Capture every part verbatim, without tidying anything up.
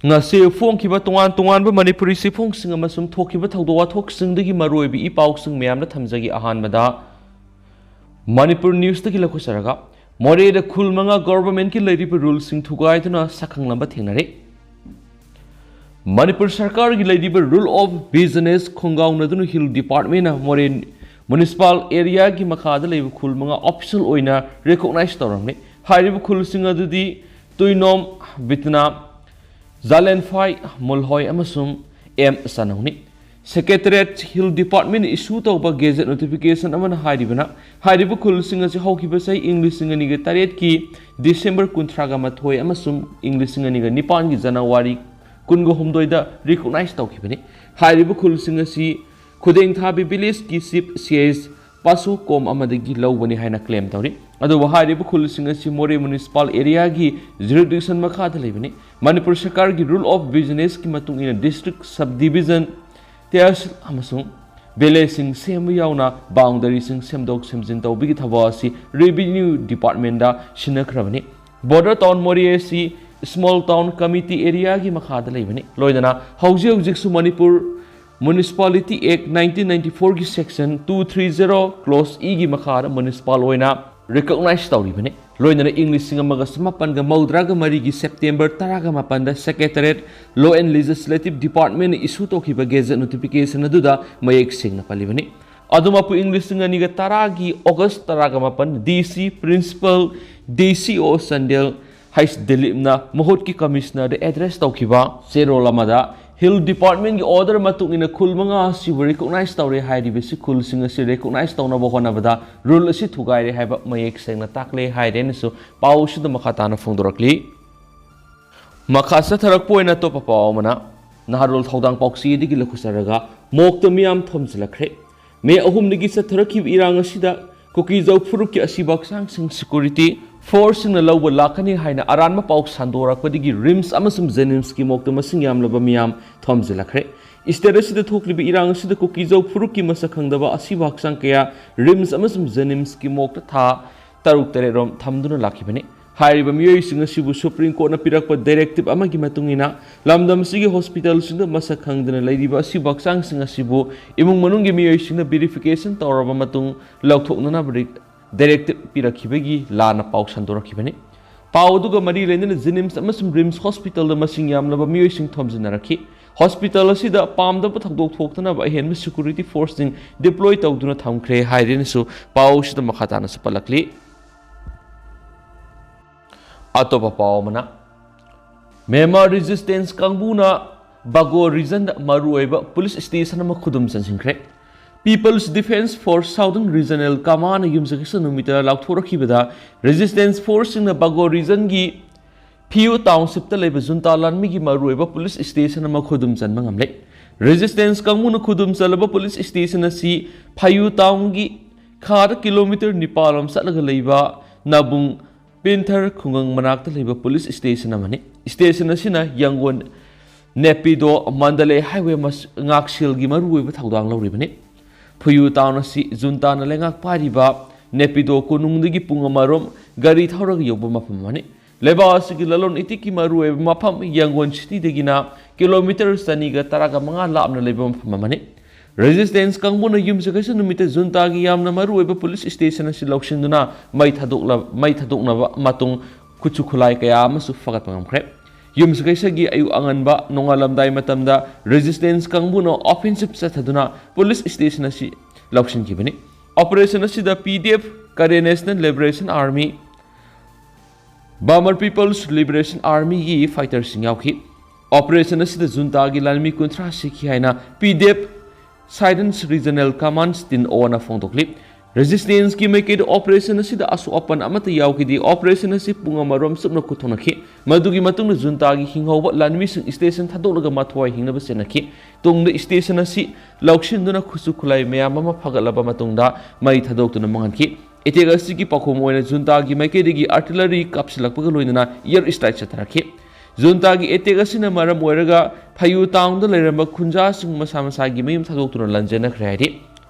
ꯉꯁꯤ ꯐꯣꯡꯈꯤꯕ ꯇꯣꯉꯥꯟ ꯇꯣꯉꯥꯟꯕ ꯃꯅꯤꯄꯨꯔꯤ ꯆꯦꯐꯣꯡꯁꯤꯡ ꯑꯃꯁꯨꯡ ꯊꯣꯛꯈꯤꯕ ꯊꯧꯗꯣꯛ ꯋꯥꯊꯣꯛꯁꯤꯡꯗꯒꯤ ꯃꯔꯨꯑꯣꯏꯕ ꯏ ꯄꯥꯎꯁꯤꯡ ꯃꯌꯥꯝꯗ ꯊꯝꯖꯒꯦ꯫ ꯑꯍꯥꯟꯕꯗ ꯃꯅꯤꯄꯨꯔ ꯅ꯭ꯌꯨꯁꯇꯒꯤ ꯂꯧꯈꯠꯆꯔꯒ, ꯃꯣꯔꯦꯗ ꯈꯨꯜ ꯃꯉꯥ ꯒꯣꯚꯔꯟꯃꯦꯟꯠꯀꯤ ꯂꯩꯔꯤꯕ ꯔꯨꯜꯁꯤꯡ ꯊꯨꯒꯥꯏꯗꯨꯅ ꯁꯛꯈꯪꯂꯝꯕ ꯊꯦꯡꯅꯔꯦ꯫ ꯃꯅꯤꯄꯨꯔ ꯁꯔꯀꯥꯔꯒꯤ ꯂꯩꯔꯤꯕ ꯔꯨꯜ ꯑꯣꯐ ꯕꯤꯖꯤꯅꯦꯁ ꯈꯣꯡꯒꯥꯎꯅꯗꯨꯅ ꯍꯤꯜ ꯗꯤꯄꯥꯔꯠꯃꯦꯟꯅ ꯃꯣꯔꯦ ꯃ꯭ꯌꯨꯅꯤꯁꯤꯄꯥꯜ ꯑꯦꯔꯤꯌꯥꯒꯤ ꯃꯈꯥꯗ ꯂꯩꯕ ꯈꯨꯜ ꯃꯉꯥ ꯑꯣꯐꯤꯁꯤꯌꯦꯜ ꯑꯣꯏꯅ ꯔꯤꯀꯣꯛꯅꯥꯏꯖ ꯇꯧꯔꯝꯃꯤ꯫ ꯍꯥꯏꯔꯤꯕ ꯈꯨꯜꯁꯤꯡ ꯑꯗꯨꯗꯤ ꯇꯨꯏꯅꯣꯝ, ꯕꯤꯇꯅꯥ, ꯖꯥꯂꯦꯟꯐꯥꯏ, ꯃꯨꯜꯍꯣꯏ ꯑꯃꯁꯨꯡ ꯑꯦꯝ ꯆꯅꯧꯅꯤ꯫ ꯁꯦꯀ꯭ꯔꯦꯇꯔꯤꯌꯦꯠ ꯍꯤꯜ ꯗꯤꯄꯥꯔꯠꯃꯦꯟꯅ ꯏꯁꯨ ꯇꯧꯕ ꯒꯦꯖꯦꯠ ꯅꯣꯇꯤꯐꯤꯀꯦꯁꯟ ꯑꯃꯅ ꯍꯥꯏꯔꯤꯕꯅ, ꯍꯥꯏꯔꯤꯕ ꯈꯨꯜꯁꯤꯡ ꯑꯁꯤ ꯍꯧꯈꯤꯕ ꯆꯍꯤ ꯏꯪ ꯂꯤꯁꯤꯡ ꯑꯅꯤꯒ ꯇꯔꯦꯠꯀꯤ ꯗꯤꯁꯦꯝꯕꯔ ꯀꯨꯟꯊ꯭ꯔꯥꯒ ꯃꯥꯊꯣꯏ ꯑꯃꯁꯨꯡ ꯏꯪ ꯂꯤꯁꯤꯡ ꯑꯅꯤꯒ ꯅꯤꯄꯥꯟꯒꯤ ꯖꯅꯋꯥꯔꯤ ꯀꯨꯟꯒ ꯍꯨꯝꯗꯣꯏꯗ ꯔꯤꯀꯣꯛꯅꯥꯏꯖ ꯇꯧꯈꯤꯕꯅꯤ꯫ ꯍꯥꯏꯔꯤꯕ ꯈꯨꯜꯁꯤꯡ ꯑꯁꯤ ꯈꯨꯗꯦꯡꯊꯥꯕꯤ ꯚꯤꯂꯦꯖꯀꯤ ꯆꯤꯐ ꯁꯤ ꯑꯦꯁ ꯄꯥꯁꯨ ꯀꯣꯝ ꯑꯃꯗꯒꯤ ꯂꯧꯕꯅꯤ ꯍꯥꯏꯅ ꯀ꯭ꯂꯦꯝ ꯇꯧꯔꯤ꯫ ꯑꯗꯨꯕꯨ ꯍꯥꯏꯔꯤꯕ ꯈꯨꯜꯁꯤꯡ ꯑꯁꯤ ꯃꯣꯔꯦ ꯃ꯭ꯌꯨꯅꯤꯁꯤꯄꯥꯜ ꯑꯦꯔꯤꯌꯥꯒꯤ ꯖꯨꯔꯤꯗꯤꯛꯁꯟ ꯃꯈꯥꯗ ꯂꯩꯕꯅꯤ꯫ ꯃꯅꯤꯄꯨꯔ ꯁꯔꯀꯥꯔꯒꯤ ꯔꯨꯜ ꯑꯣꯐ ꯕꯤꯖꯤꯅꯦꯁꯀꯤ ꯃꯇꯨꯡ ꯏꯟꯅ ꯗꯤꯁꯇ꯭ꯔꯤꯛ ꯁꯕ ꯗꯤꯚꯤꯖꯟ, ꯇꯦꯍꯁꯤꯜ ꯑꯃꯁꯨꯡ ꯚꯤꯂꯦꯖꯁꯤꯡ ꯁꯦꯝꯕ ꯌꯥꯎꯅ ꯕꯥꯎꯟꯗꯔꯤꯁꯤꯡ ꯁꯦꯝꯗꯣꯛ ꯁꯦꯝꯖꯤꯟ ꯇꯧꯕꯒꯤ ꯊꯕꯛ ꯑꯁꯤ ꯔꯦꯚꯤꯅ꯭ꯌꯨ ꯗꯤꯄꯥꯔꯠꯃꯦꯟꯗ ꯁꯤꯟꯅꯈ꯭ꯔꯕꯅꯤ꯫ ꯕꯣꯔꯗꯔ ꯇꯥꯎꯟ ꯃꯣꯔꯦ ꯑꯁꯤ ꯁ꯭ꯃꯣꯜ ꯇꯥꯎꯟ ꯀꯃꯤꯇꯤ ꯑꯦꯔꯤꯌꯥꯒꯤ ꯃꯈꯥꯗ ꯂꯩꯕꯅꯤ꯫ ꯂꯣꯏꯅꯅ ꯍꯧꯖꯤꯛ ꯍꯧꯖꯤꯛꯁꯨ ꯃꯅꯤꯄꯨꯔ ꯃ꯭ꯌꯨꯅꯤꯁꯤꯄꯥꯂꯤꯇꯤ ꯑꯦꯛ ꯅꯥꯏꯟꯇꯤꯟ ꯅꯥꯏꯟꯇꯤ ꯐꯣꯔꯒꯤ section two three zero close ꯏꯒꯤ ꯃꯈꯥꯗ ꯃ꯭ꯌꯨꯅꯤꯁꯤꯄꯥꯜ ꯑꯣꯏꯅ ꯔꯤꯀꯣꯛꯅꯥꯏꯖ ꯇꯧꯔꯤꯕꯅꯤ꯫ ꯂꯣꯏꯅꯅ ꯏꯪ ꯂꯤꯁꯤꯡ ꯑꯃꯒ ꯆꯃꯥꯄꯟꯒ ꯃꯧꯗ꯭ꯔꯥꯒ ꯃꯔꯤꯒꯤ ꯁꯦꯞꯇꯦꯝꯕꯔ ꯇꯔꯥꯒ ꯃꯥꯄꯟꯗ ꯁꯦꯀ꯭ꯔꯦꯇꯔꯤꯌꯦꯠ ꯂꯣ ꯑꯦꯟ ꯂꯦꯖꯤꯁꯂꯦꯇꯤꯚ ꯗꯤꯄꯥꯔꯠꯃꯦꯟꯅ ꯏꯁꯨ ꯇꯧꯈꯤꯕ ꯒꯦꯖꯦꯠ ꯅꯣꯇꯤꯐꯤꯀꯦꯁꯟ ꯑꯗꯨꯗ ꯃꯌꯦꯛ ꯁꯦꯡꯅ ꯄꯜꯂꯤꯕꯅꯤ꯫ ꯑꯗꯨꯃꯛꯄꯨ ꯏꯪ ꯂꯤꯁꯤꯡ ꯑꯅꯤꯒ ꯇꯔꯥꯒꯤ ꯑꯣꯒꯁ ꯇꯔꯥꯒ ꯃꯥꯄꯟ ꯗꯤ ꯁꯤ, ꯄ꯭ꯔꯤꯟꯁꯤꯄꯥꯜ ꯗꯤ ꯁꯤ ꯑꯣ ꯆꯥꯟꯗꯦꯜ ꯍꯩꯆ ꯗꯤꯂꯤꯞꯅ ꯃꯍꯨꯠꯀꯤ ꯀꯃꯤꯁꯅꯔꯗ ꯑꯦꯗ꯭ꯔꯦꯁ ꯇꯧꯈꯤꯕ ꯆꯦꯔꯣꯜ ꯑꯃꯗ ꯍꯤꯜ ꯗꯤꯄꯥꯔꯠꯃꯦꯟꯒꯤ ꯑꯣꯔꯗꯔ ꯃꯇꯨꯡ ꯏꯟꯅ ꯈꯨꯜ ꯃꯉꯥ ꯑꯁꯤꯕꯨ ꯔꯤꯀꯣꯛꯅꯥꯏꯖ ꯇꯧꯔꯦ ꯍꯥꯏꯔꯤꯕꯁꯤ ꯈꯨꯜꯁꯤꯡ ꯑꯁꯤ ꯔꯤꯀꯣꯛꯅꯥꯏꯖ ꯇꯧꯅꯕ ꯍꯣꯠꯅꯕꯗ ꯔꯨꯜ ꯑꯁꯤ ꯊꯨꯒꯥꯏꯔꯦ ꯍꯥꯏꯕ ꯃꯌꯦꯛ ꯁꯦꯡꯅ ꯇꯥꯛꯂꯦ ꯍꯥꯏꯔꯦꯅꯁꯨ ꯄꯥꯎ ꯑꯁꯤꯗ ꯃꯈꯥ ꯇꯥꯅ ꯐꯣꯡꯗꯣꯔꯛꯂꯤ꯫ ꯃꯈꯥ ꯆꯠꯊꯔꯛꯄ ꯑꯣꯏꯅ ꯑꯇꯣꯞꯄ ꯄꯥꯎ ꯑꯃꯅ ꯅꯍꯥꯔꯣꯜ ꯊꯧꯗꯥꯡ ꯄꯥꯎꯆꯦꯗꯒꯤ ꯂꯧꯈꯠꯆꯔꯒ ꯃꯣꯛꯇ ꯃꯤꯌꯥꯝ ꯊꯣꯝꯖꯤꯜꯂꯛꯈ꯭ꯔꯦ꯫ ꯃꯦ ꯑꯍꯨꯝꯗꯒꯤ ꯆꯠꯊꯔꯛꯈꯤꯕ ꯏꯔꯥꯡ ꯑꯁꯤꯗ ꯀꯨꯀꯤꯖꯧ ꯐꯨꯔꯨꯞꯀꯤ ꯑꯁꯤꯕ ꯍꯛꯆꯥꯡꯁꯤꯡ ꯁꯦꯀ꯭ꯌꯨꯔꯤꯇꯤ ꯐꯣꯔꯁꯁꯤꯡꯅ ꯂꯧꯕ ꯂꯥꯛꯀꯅꯤ ꯍꯥꯏꯅ ꯑꯔꯥꯟꯕ ꯄꯥꯎ ꯁꯟꯗꯣꯔꯛꯄꯗꯒꯤ ꯔꯤꯝꯁ ꯑꯃꯁꯨꯡ ꯖꯦꯅꯤꯝꯁꯀꯤ ꯃꯣꯛꯇ ꯃꯁꯤꯡ ꯌꯥꯝꯂꯕ ꯃꯤꯌꯥꯝ ꯊꯣꯝꯖꯤꯜꯂꯛꯈ꯭ꯔꯦ꯫ ꯏꯁꯇꯦꯠ ꯑꯁꯤꯗ ꯊꯣꯛꯂꯤꯕ ꯏꯔꯥꯡ ꯑꯁꯤꯗ ꯀꯨꯀꯤꯖꯧ ꯐꯨꯔꯨꯞꯀꯤ ꯃꯁꯛ ꯈꯪꯗꯕ ꯑꯁꯤꯕ ꯍꯛꯆꯥꯡ ꯀꯌꯥ ꯔꯤꯝꯁ ꯑꯃꯁꯨꯡ ꯖꯦꯅꯤꯝꯁꯀꯤ ꯃꯣꯛꯇ ꯊꯥ ꯇꯔꯨꯛ ꯇꯔꯦꯠ ꯔꯣꯝ ꯊꯝꯗꯨꯅ ꯂꯥꯛꯈꯤꯕꯅꯤ꯫ ꯍꯥꯏꯔꯤꯕ ꯃꯤꯑꯣꯏꯁꯤꯡ ꯑꯁꯤꯕꯨ ꯁꯨꯄ꯭ꯔꯤꯝ ꯀꯣꯔꯠꯅ ꯄꯤꯔꯛꯄ ꯗꯥꯏꯔꯦꯛꯇꯤꯞ ꯑꯃꯒꯤ ꯃꯇꯨꯡ ꯏꯟꯅ ꯂꯝꯗꯝ ꯑꯁꯤꯒꯤ ꯍꯣꯁꯄꯤꯇꯥꯜꯁꯤꯡꯗ ꯃꯁꯛ ꯈꯪꯗꯅ ꯂꯩꯔꯤꯕ ꯑꯁꯤꯕꯨ ꯍꯛꯆꯥꯡꯁꯤꯡ ꯑꯁꯤꯕꯨ ꯏꯃꯨꯡ ꯃꯅꯨꯡꯒꯤ ꯃꯤꯑꯣꯏꯁꯤꯡꯅ ꯚꯦꯔꯤꯐꯤꯀꯦꯁꯟ ꯇꯧꯔꯕ ꯃꯇꯨꯡ ꯂꯧꯊꯣꯛꯅꯅꯕ ꯗꯥꯏꯔꯦꯛꯇꯤꯞ ꯄꯤꯔꯛꯈꯤꯕꯒꯤ ꯂꯥꯟꯅ ꯄꯥꯎ ꯁꯟꯗꯣꯔꯛꯈꯤꯕꯅꯤ꯫ ꯄꯥꯎ ꯑꯗꯨꯒ ꯃꯔꯤ ꯂꯩꯅꯅ ꯖꯦꯅꯤꯝꯁ ꯑꯃꯁꯨꯡ ꯔꯤꯝꯁ ꯍꯣꯁꯄꯤꯇꯥꯜꯗ ꯃꯁꯤꯡ ꯌꯥꯝꯂꯕ ꯃꯤꯑꯣꯏꯁꯤꯡ ꯊꯣꯝꯖꯤꯟꯅꯔꯛꯈꯤ꯫ ꯍꯣꯁꯄꯤꯇꯥꯜ ꯑꯁꯤꯗ ꯄꯥꯝꯗꯕ ꯊꯧꯗꯣꯛ ꯊꯣꯛꯇꯅꯕ ꯑꯍꯦꯟꯕ ꯁꯦꯀ꯭ꯌꯨꯔꯤꯇꯤ ꯐꯣꯔꯁꯁꯤꯡ ꯗꯤꯄ꯭ꯂꯣꯏ ꯇꯧꯗꯨꯅ ꯊꯝꯈ꯭ꯔꯦ ꯍꯥꯏꯔꯦꯅꯁꯨ ꯄꯥꯎ ꯑꯁꯤꯗ ꯃꯈꯥ ꯇꯥꯅꯁꯨ ꯄꯜꯂꯛꯂꯤ꯫ ꯑꯇꯣꯞꯄ ꯄꯥꯎ ꯑꯃꯅ, ꯃ꯭ꯌꯥꯟꯃꯥꯔ ꯔꯦꯖꯤꯁꯇꯦꯟꯁ ꯀꯥꯡꯕꯨꯅ ꯕꯒꯣ ꯔꯤꯖꯟꯗ ꯃꯔꯨꯑꯣꯏꯕ ꯄꯨꯂꯤꯁ ꯁ꯭ꯇꯦꯁꯟ ꯑꯃ ꯈꯨꯗꯨꯝ ꯆꯟꯁꯤꯟꯈ꯭ꯔꯦ꯫ People's Defense Force Southern Regional Commandꯅ ꯌꯨꯝꯁꯀꯩꯁ ꯅꯨꯃꯤꯠꯇ ꯂꯥꯎꯊꯣꯔꯛꯈꯤꯕꯗ, ꯔꯦꯖꯤꯁꯇꯦꯟꯁ ꯐꯣꯔꯁꯁꯤꯡꯅ ꯕꯒꯣ ꯔꯤꯖꯟꯒꯤ ꯐꯤꯌꯨ ꯇꯥꯎꯟꯁꯤꯞꯇ ꯂꯩꯕ ꯖꯨꯟꯇꯥ ꯂꯥꯟꯃꯤꯒꯤ ꯃꯔꯨꯑꯣꯏꯕ ꯄꯨꯂꯤꯁ ꯁ꯭ꯇꯦꯁꯟ ꯑꯃ ꯈꯨꯗꯨꯝ ꯆꯟꯕ ꯉꯝꯂꯦ꯫ ꯔꯦꯖꯤꯁꯇꯦꯟꯁ ꯀꯥꯡꯕꯨꯅ ꯈꯨꯗꯨꯝ ꯆꯜꯂꯕ ꯄꯨꯂꯤꯁ ꯁ꯭ꯇꯦꯁꯟ ꯑꯁꯤ ꯐꯌꯨ ꯇꯥꯎꯟꯒꯤ ꯈꯥꯗ ꯀꯤꯂꯣꯃꯤꯇꯔ ꯅꯤꯄꯥꯜ ꯔꯣꯝ ꯆꯠꯂꯒ ꯂꯩꯕ ꯅꯥꯕꯨꯡ ꯄꯤꯟꯊꯔ ꯈꯨꯡꯒꯪ ꯃꯅꯥꯛꯇ ꯂꯩꯕ ꯄꯨꯂꯤꯁ ꯁ꯭ꯇꯦꯁꯟ ꯑꯃꯅꯤ꯫ ꯁ꯭ꯇꯦꯁꯟ ꯑꯁꯤꯅ ꯌꯥꯡꯒꯣꯟ ꯅꯦꯄꯤꯗꯣ ꯃꯟꯗꯂꯦ ꯍꯥꯏꯋꯦ ꯃꯁ-, ꯉꯥꯛꯁꯦꯜꯒꯤ ꯃꯔꯨꯑꯣꯏꯕ ꯊꯧꯗꯥꯡ ꯂꯧꯔꯤꯕꯅꯤ꯫ ꯐꯌꯨ ꯇꯥꯎꯟ ꯑꯁꯤ ꯖꯨꯟꯇꯥꯅ ꯂꯩꯉꯥꯛ ꯄꯥꯏꯔꯤꯕ ꯅꯦꯄꯤꯗꯣ ꯀꯣꯅꯨꯡꯗꯒꯤ ꯄꯨꯡ ꯑꯃꯔꯣꯝ ꯒꯥꯔꯤ ꯊꯧꯔꯒ ꯌꯧꯕ ꯃꯐꯝ ꯑꯃꯅꯤ꯫ ꯂꯩꯕꯥꯛ ꯑꯁꯤꯒꯤ ꯂꯂꯣꯟ ꯏꯇꯤꯛꯀꯤ ꯃꯔꯨꯑꯣꯏꯕ ꯃꯐꯝ ꯌꯥꯡꯒꯣꯟ ꯁꯤꯇꯤꯗꯒꯤꯅ ꯀꯤꯂꯣꯃꯤꯇꯔ ꯆꯅꯤꯒ ꯇꯔꯥꯒ ꯃꯉꯥ ꯂꯥꯞꯅ ꯂꯩꯕ ꯃꯐꯝ ꯑꯃꯅꯤ꯫ ꯔꯦꯖꯤꯁꯇꯦꯟꯁ ꯀꯥꯡꯕꯨꯅ ꯌꯨꯝꯁꯀꯩꯁ ꯅꯨꯃꯤꯠꯇ ꯖꯨꯟꯇꯥꯒꯤ ꯌꯥꯝꯅ ꯃꯔꯨꯑꯣꯏꯕ ꯄꯨꯂꯤꯁ ꯁ꯭ꯇꯦꯁꯟ ꯑꯁꯤ ꯂꯧꯁꯤꯟꯗꯨꯅ ꯃꯩ ꯊꯥꯗꯣꯛꯂ-, ꯃꯩ ꯊꯥꯗꯣꯛꯅꯕ ꯃꯇꯨꯡ ꯈꯨꯠꯁꯨ ꯈꯨꯠꯂꯥꯏ ꯀꯌꯥ ꯑꯃꯁꯨ ꯐꯒꯠꯄ ꯉꯝꯈ꯭ꯔꯦ꯫ ꯌꯨꯝꯁꯀꯩꯁꯒꯤ ꯑꯌꯨꯛ ꯑꯉꯟꯕ ꯅꯣꯡꯉꯥꯜꯂꯝꯗꯥꯏ ꯃꯇꯝꯗ ꯔꯦꯖꯤꯁꯇꯦꯟꯁ ꯀꯥꯡꯕꯨꯅ ꯑꯣꯐꯦꯟꯁꯤꯞ ꯆꯠꯊꯗꯨꯅ ꯄꯨꯂꯤꯁ ꯁ꯭ꯇꯦꯁꯟ ꯑꯁꯤ ꯂꯧꯁꯤꯟꯈꯤꯕꯅꯤ꯫ ꯑꯣꯄꯔꯦꯁꯟ ꯑꯁꯤꯗ ꯄꯤ ꯗꯤ ꯑꯦꯐ, Karen National Liberation Army, Burma People's Liberation Armyꯒꯤ ꯐꯥꯏꯇꯔꯁꯤꯡ ꯌꯥꯎꯈꯤ꯫ ꯑꯣꯄꯔꯦꯁꯟ ꯑꯁꯤꯗ ꯖꯨꯟꯇꯥꯒꯤ ꯂꯥꯟꯃꯤ ꯀꯨꯟꯊ꯭ꯔꯥ ꯁꯤꯈꯤ ꯍꯥꯏꯅ ꯄꯤ ꯗꯤ ꯑꯦꯐ Southern Regional Command ꯁ꯭ꯇꯤꯟ ꯑꯣꯅ ꯐꯣꯡꯗꯣꯛꯂꯤ꯫ ꯔꯦꯖꯤꯁꯇꯦꯟꯁꯀꯤ ꯃꯥꯏꯀꯩꯗ ꯑꯣꯄꯔꯦꯁꯟ ꯑꯁꯤꯗ ꯑꯁꯣꯛ ꯑꯄꯟ ꯑꯃꯠꯇ ꯌꯥꯎꯈꯤꯗꯦ꯫ ꯑꯣꯄꯔꯦꯁꯟ ꯑꯁꯤ ꯄꯨꯡ ꯑꯃꯔꯣꯝ ꯆꯨꯞꯅ ꯈꯨꯠꯊꯣꯛꯅꯈꯤ꯫ ꯃꯗꯨꯒꯤ ꯃꯇꯨꯡꯗ ꯖꯨꯟꯇꯥꯒꯤ ꯍꯤꯡꯍꯧꯕ ꯂꯥꯟꯃꯤꯁꯤꯡ ꯁ꯭ꯇꯦꯁꯟ ꯊꯥꯗꯣꯛꯂꯒ ꯃꯊ꯭ꯋꯥꯏ ꯍꯤꯡꯅꯕ ꯆꯦꯟꯅꯈꯤ꯫ ꯇꯨꯡꯗ ꯁ꯭ꯇꯦꯁꯟ ꯑꯁꯤ ꯂꯧꯁꯤꯟꯗꯨꯅ ꯈꯨꯠꯁꯨ ꯈꯨꯠꯂꯥꯏ ꯃꯌꯥꯝ ꯑꯃ ꯐꯒꯠꯂꯕ ꯃꯇꯨꯡꯗ ꯃꯩ ꯊꯥꯗꯣꯛꯇꯨꯅ ꯃꯥꯡꯍꯟꯈꯤ꯫ ꯑꯦꯇꯦꯛ ꯑꯁꯤꯒꯤ ꯄꯥꯎꯈꯨꯝ ꯑꯣꯏꯅ ꯖꯨꯟꯇꯥꯒꯤ ꯃꯥꯏꯀꯩꯗꯒꯤ ꯑꯥꯔꯇꯤꯂꯔꯤ ꯀꯥꯞꯁꯤꯜꯂꯛꯄꯒ ꯂꯣꯏꯅꯅ ꯑꯦꯌꯔ ꯁ꯭ꯇ꯭ꯔꯥꯏꯛ ꯆꯠꯊꯔꯛꯈꯤ꯫ ꯖꯨꯟꯇꯥꯒꯤ ꯑꯦꯇꯦꯛ ꯑꯁꯤꯅ ꯃꯔꯝ ꯑꯣꯏꯔꯒ ꯐꯌꯨ ꯇꯥꯎꯟꯗ ꯂꯩꯔꯝꯕ ꯈꯨꯟꯖꯥꯁꯤꯡ ꯃꯁꯥ ꯃꯁꯥꯒꯤ ꯃꯌꯨꯝ ꯊꯥꯗꯣꯛꯇꯨꯅ ꯂꯥꯟꯖꯦꯟꯅꯈ꯭ꯔꯦ ꯍꯥꯏꯔꯤ꯫